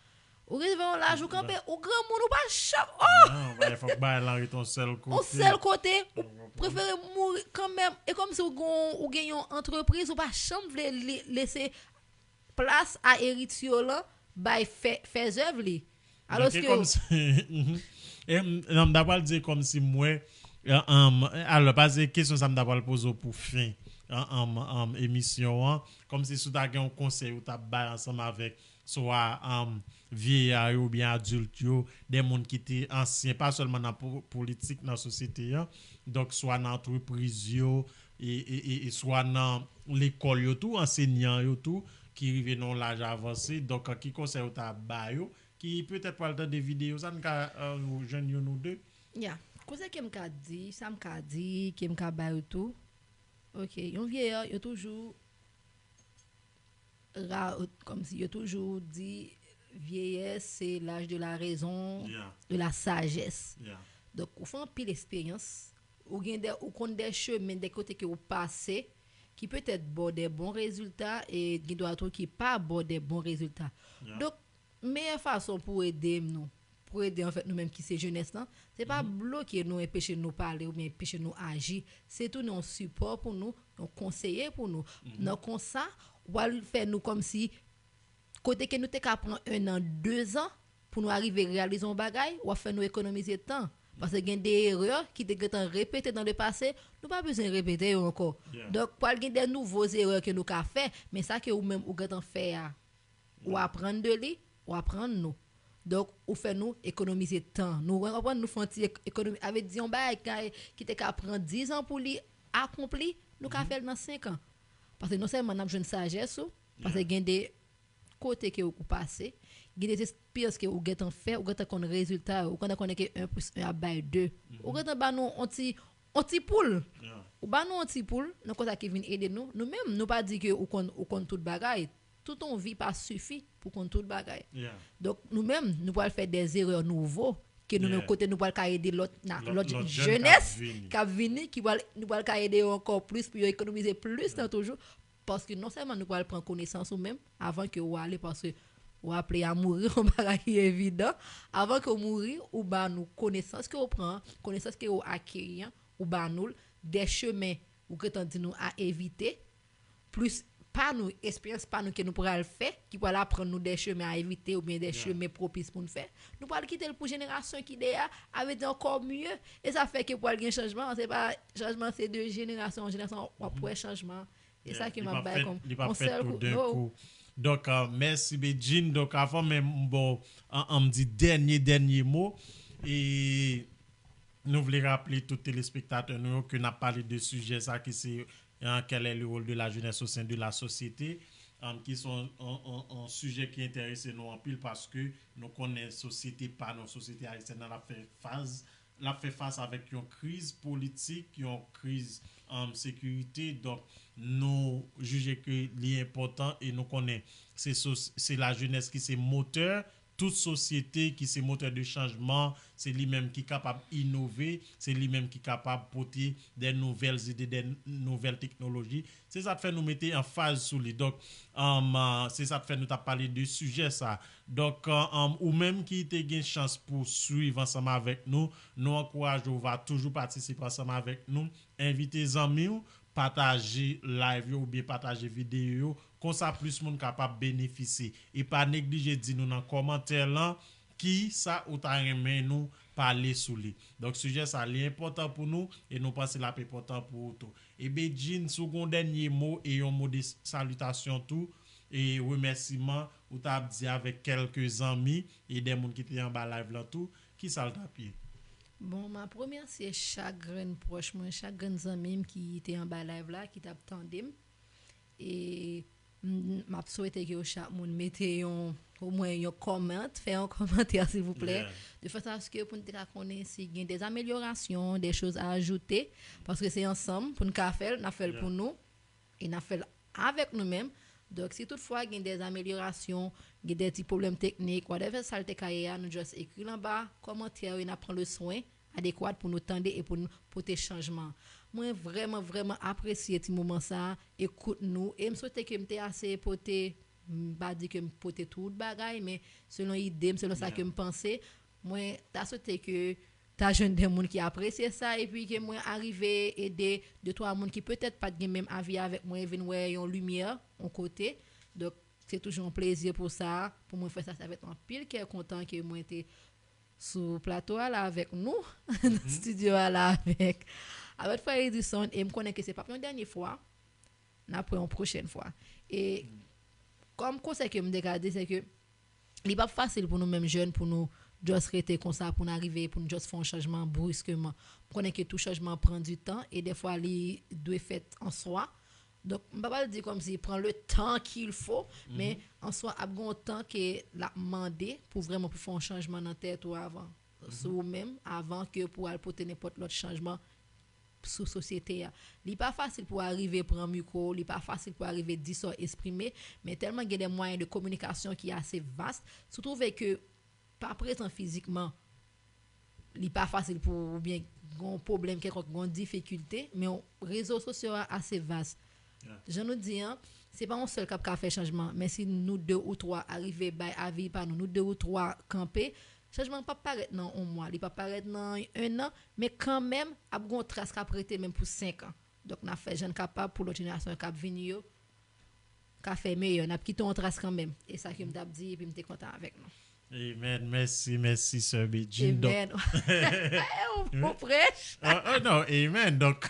Ou rive yon laj, ou kanpe, ou granmoun, ou pa chap. Oh! Non, bay, fòk bay lan ret yon sèl Yon kote. Sèl kote, ou prefere mouri kanmenm. E kòmsi ou gen, ou gen yon antrepriz, ou pa janm vle li- lese plas a eritye w lan bay fè, fè zèv li. Alòske kòmsi e m- non, m ta pral di kòmsi mwen, um, alò, pa se kesyon sa m ta pral poze w pou fen, um, um, emisyon an. Kòmsi si w ta gen yon konsèy ou t ap bay ansanm avèk swa, um, vyeya yo oubyen adilt yo, de moun ki te ansyen, pa sèlman nan po- politik, nan sosyete an, donk swa nan antrepriz yo, e, e, e, e swa nan lekòl yo tou, ansenyan yo tou, ki rive nan yon laj avanse. Donk, ki konsèy ou ta ba yo, ki petèt pral tande videyo sa, n ka, euh, jwenn youn ou de? Ya, konsèy ke m ka di, sa m ka di, ke m ka ba yo tou. Ok, yon vyeya, yo toujou ra, kòmsi yo toujou di vyeyès se laj de la rezon, Yeah, de la sajès. Yeah. Donk, ou fè anpil eksperyans, ou gen de, ou konn de chemen, de kote ke ou pase, ki petèt ba w de bon rezilta, e gen dwa tou ki pa ba w de bon rezilta. Yeah. Donk, meyè fason pou ede nou, pou ede anfèt nou menm ki se jenès lan, se pa bloke nou, enpeche nou pale oubyen enpeche nou aji. Se tounen yon sipò pou nou, yon konseye pou nou. Nan konsa, w al fè nou kòmsi kote ke nou te ka pran en an, de zan pou nou arive reyalize yon bagay, w ap fè nou ekonomize tan. Paske gen de erè ki te gentan repete nan le pase, nou pa bezwen repete yo ankò. Yeah. Donk, pral gen de nouvo erè ke nou ka fè, men sa ke ou menm ou gentan fè a, ou aprann de li, ou aprann nou. Donk, ou fè nou ekonomize tan. Nou konprann, nou fè yon ti ek- ekonomi. Avè di yon bagay ki, ki te ka pran diz an pou li akonpli, nou ka fè l nan senk an. Paske non sèlman n ap jwenn sajès ou, paske Yeah. Gen de kote ke ou pase, gen de eksperyans ke ou gentan fè, ou gentan konn rezilta yo, ou gentan konnen ke en plis en ap bay de. Ou gentan ba nou yon ti, yon ti poul. Yeah. Ou ba nou yon ti poul, nan konsa ki vin ede nou. Nou menm, nou pa di ke ou konn, ou konn tout bagay. Tout yon vi pa sifi pou konn tout bagay. Yeah. Donk, nou menm, nou pral fè de erè nouvo, ke nou menm Yeah. kote nou pral ka ede lòt, na- Lòt- lòt lòt jèn k ap jenès vini. K ap vini, ki pral, nou pral ka ede yo ankò plis pou yo ekonomize plis tan toujou. Paske non sèlman nou pral pran konesans ou menm, avan ke ou ale, paske ou aple a mouri, yon bagay ki evidan. Avan ke ou mouri, ou ba nou konesans ke ou pran, konesans ke ou akeri an, ou ba nou l, de chemen ou gentan di nou a evite, plis pa nou, eksperyans pa nou ke nou pral fè, ki pral aprann nou de chemen a evite oubyen de Yeah. Chemen pwopis pou n fè. Nou pral kite l pou jenerasyon ki dèyè, avè di ankò mye. E sa fè ke pral gen chanjman, se pa chanjman, se de jenerasyon an jenerasyon, w ap wè chanjman. E sa ke Li m pa ap bay fèt- kòm li pa yon fèt sèl tou kou. D'un No. Coup. Donk, euh, mèsi Bedjine. Donk, avan menm m bon, an, an m di dènye, dènye mo. E nou vle raple tout telespektatè nou yo ke n ap pale de sijè sa ki se, euh, quel est le rôle de la jeunesse au sein de la société, um, ki se yon, yon, yon, yon sijè ki enterese nou anpil paske nou konnen sosyete pa nou, sosyete ayisyèn nan, l ap fè faz, l ap fè fas avèk yon kriz politik, yon kriz, um, sekirite. Donk, nou jije ke li enpòtan e nou konnen se sos- se lajenès ki se motè tout sosyete, ki se motè de chanjman, se li menm ki kapab inove, se li menm ki kapab pote de nouvèl ide, de nouvèl teknoloji. Se sa k fè nou mete anfaz sou li. Donk, um, uh, se sa k fè nou t ap pale de sijè sa. Donk, uh, um, ou menm ki te gen chans pou swiv ansanm avèk nou, nou ankouraje w va toujou patisipe ansanm avèk nou. Envite zanmi w, pataje live yo oubyen pataje videyo yo. Konsa plis moun kapab benefisye. E pa neglije di nou nan kòmantè lan ki sa ou ta renmen nou pale sou li. Donk, sijè sa, li enpòtan pou nou e nou panse l ap enpòtan pou ou tou. E Bedjine, si w gen yon dènye mo e yon mo de salitasyon tou, e remèsiman, ou ta ap di avèk kèlke zanmi e de moun ki te anba live lan tou, ki sa l t ap ye? Bon, m ap remèsye chak grenn pwòch mwen, chak grenn zanmi m ki te anba live la, ki t ap tande m. E m, m ap swete ke yo chak moun mete yon, omwen yon kòmant, fè yon kòmantè, silvouplè. Yeah. De fason aske pou n te ka konnen si gen de amelyorasyon, de choz a ajoute, paske se ansanm pou n ka fè l, n ap fè l Yeah. Pou nou, e n ap fè l avèk nou menm. Donk, si toutfwa gen de amelyorasyon, gen de ti pwoblèm teknik, whatever sa l te ka ye a, nou just ekri l anba kòmantè yo e n ap pran le swen adekwat pou nou tande e pou nou pote chanjman. Mwen vrèman, vrèman apresye ti moman sa a, ekout nou, e m swete ke m te ase pote M pa di ke m pote tout bagay, men selon ide m, selon sa ke m panse, mwen ta swete ke ta jwenn de moun ki apresye sa, epi ke mwen arive ede de twa moun ki petèt pa t gen menm avi avèk mwen vin wè yon limyè, yon kote. Donk, se toujou yon plezi pou sa, pou mwen fè sa, sa fè anpil kè kontan ke mwen te sou plato a la avèk nou, nan estidyo a la avèk, avèk Frè Edison, e m konnen ke se p ap yon dènye fwa, n ap wè yon pwochèn fwa. E kòm konsèy ke m te ka di, se ke li p ap fasil pou nou menm jèn, pou nou just rete konsa, pou n arive, pou n just fè yon chanjman briskeman. M konnen ke tout chanjman pran du tan, e dèfwa li dwe fèt an swa. Donk, m pa pral di kòmsi pran le tan qu'il faut, men an swa ap gen yon tan ke l ap mande pou vrèman pou fè yon chanjman nan tèt ou avan. Sou ou menm, avan ke pou al pote nenpòt lòt chanjman sou sosyete a. Li pa fasil pou arive pran mikwo, li pa fasil pou arive di sa w eksprime, men tèlman gen de mwayen de kominikasyon ki ase vas, si w twouve ke pa prezan fizikman, li pa fasil pou ou, oubyen gen yon pwoblèm kèlkonk, gen yon difikilte, men rezo sosyo a ase vas. Jan nou di an, se pa yon sèl k ap ka fè chanjman, men si nou de ou twa arive bay avi pa nou, nou de ou twa kanpe, chanjman an p ap parèt nan yon mwa, li p ap parèt nan en an, men kanmenm, ap gen yon tras k ap rete menm pou senk an. Donk, n ap fè jan n kapab pou lòt jenerasyon k ap vini yo ka fè meyè. N ap kite yon tras kanmenm. E sa ke m t ap di, epi m te kontan avèk nou. Amen. Mèsi, mèsi, Sè Bedjine. Donk, Amen. Ou prèch. Ah, ah, non, amen. Donk,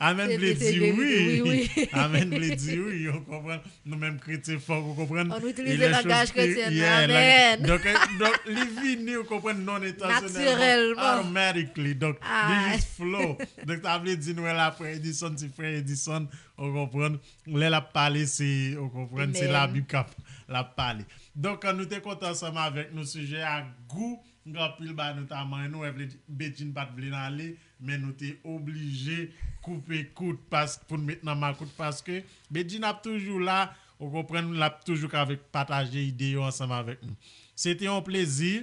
amen Se vle vre, se di vre, wi. wi, wi. Amen vle di wi, ou konprann? Nou menm kretyen fòk, ou konprann? Ann itilize langaj kretyen. Yeah, Amen. Donk, eh, donk, li vini, ou konprann, non entansyonèlman, Natirèlman. Automatically. Donk, li Ah. jis flow. Donk, sa vle di nou wè la frè Edison, se frè Edison, ou konprann? Lè l ap pale, se, ou konprann, se Amen. Labib k ap, l ap pale. Donk, nou te kontan ansanm avèk nou, sijè a gou, gen anpil bagay nou ta manyen, nou wè vle, Bedjine pa t vle n ale, men nou te oblije koupe kout pas, pou n met nan makout, paske Bedjine ap toujou la, ou konprann, l ap toujou ka vle pataje ide yo ansanm avèk nou. Se te yon plezi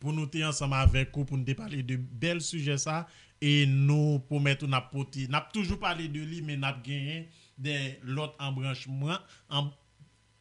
pou nou te ansanm avèk ou, pou nou te pale de bèl sijè sa, e nou pwomèt ou n ap pote, n ap toujou pale de li, men n ap genyen de lòt anbranchman, an,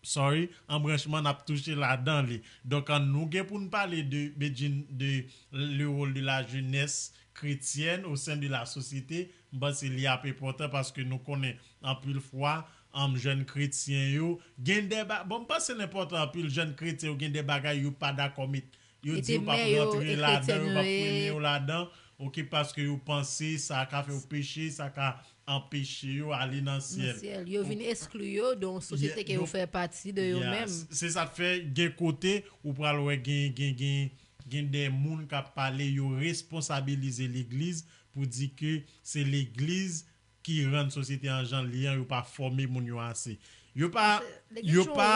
sorry, anbranchman n ap touche ladan li. Donk, an nou gen pou n pale de, Bedjine, de le rôle de la jeunesse chrétienne au sein de la société, m panse li ap enpòtan paske nou konnen anpil fwa, um, jèn kretyen yo, gen de ba, bon, m panse l enpòtan anpil jèn kretyen yo gen de bagay yo pa dakò met, yo di yo p ap rantre ladan, yo p ap premye yo ladan, ok, paske yo panse sa ka fè yo peche, sa ka anpeche yo ale nan syèl. Nan syèl. Yo vin eskli yo de yon sosyete ke yo fè pati de yo menm. Se sa k fè gen kote ou pral wè gen, gen, gen, gen de moun k ap pale, yo responsabilize legliz pou di ke se legliz ki rann sosyete an jan l ye an, yo pa fòme moun yo ase. Yo pa, yo pa,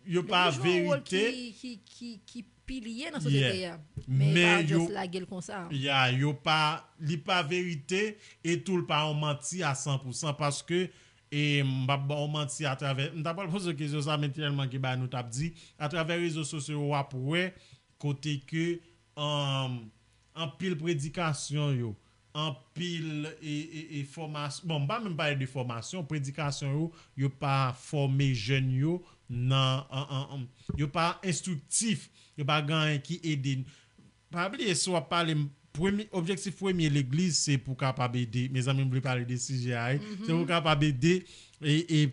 yo pa verite. Ki, ki, ki pilye nan sosyete a. Men pa just lage l konsa. Ya, yo pa, li pa verite, e tou l pa yon manti a san pou san, paske, e m p ap ba w manti atravè, m ta pral poze w kesyon sa, men tèlman gen bagay nou t ap di, atravè rezo sosyo yo, w ap wè kote ke, um, anpil predikasyon yo, anpil e, e, e fòmasyon, bon, m pa menm pale de fòmasyon, predikasyon yo, yo pa fòme jèn yo nan, an, an, an, yo pa enstriktif, yo pa gen anyen ki ede. Pa bliye, si w ap pale, premye, objektif premye legliz, se pou kapab ede. Mezanmi, m vle pale de sijè a, wi. Se pou kapab ede e, e, e,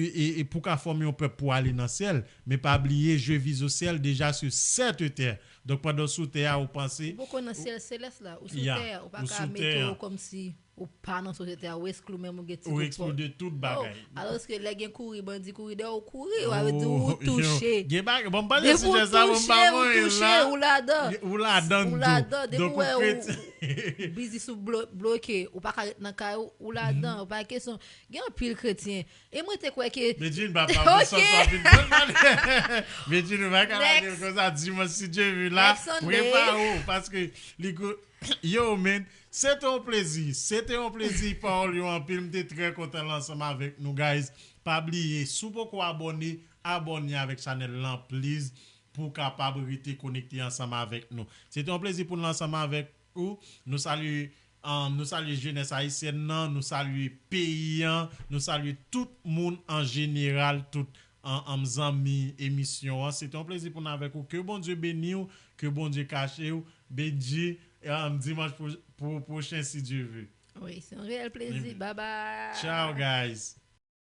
e, e pou ka fòme yon pèp pou ale nan syèl. Men pa bliye, je vis au ciel déjà sur cette terre. Donk, pandan w sou tè a, ou panse. Ou poko nan syèl selès la, ou sou tè a, ou pa ka mete w kòmsi ou pa nan sosyete a, ou eskli w menm, ou gen ti gwoup. Ou eskli w de tout bagay. Alòske lè gen kouri, bandi kouri dèyè w, ou kouri, sa vle di ou touche. Gen bagay, bon, m pale sijè sa, bon, m pa manyen la. Ou ladan. Ou ladan tou. Ou ladan, depi w wè ou biznis ou bloke, ou pa ka ret nan kay ou, ou ladan, ou pa kesyon. Gen anpil kretyen. E mwen te kwè ke. Bedjine pa pa bon sans w ap vin pran pale. Bedjine pa ka lage l konsa, dimanch si Dye vle la, prepare w, paske li go, yo, men, se te yon plezi, se te yon plezi, pawòl yo anpil, m te trè kontan la ansanm avèk nou, guys. Pa bliye, si w poko abòne, abòne avèk chanèl lan, please, pou w kapab rete konekte ansanm avèk nou. Se te yon plezi pou n ansanm avèk ou. Nou salye, um, nou salye jenès ayisyèn nan, nou salye peyi an, nou salye tout moun an jeneral, tout, an, an zanmi emisyon an. Se te yon plezi pou n avèk ou. Ke Bondye beni w, ke Bondye kache w. Benji, um, dimanch pou, pou pwochen, si Dye ve. Wi, se yon reyèl plezi. Bye bye. Ciao, guys.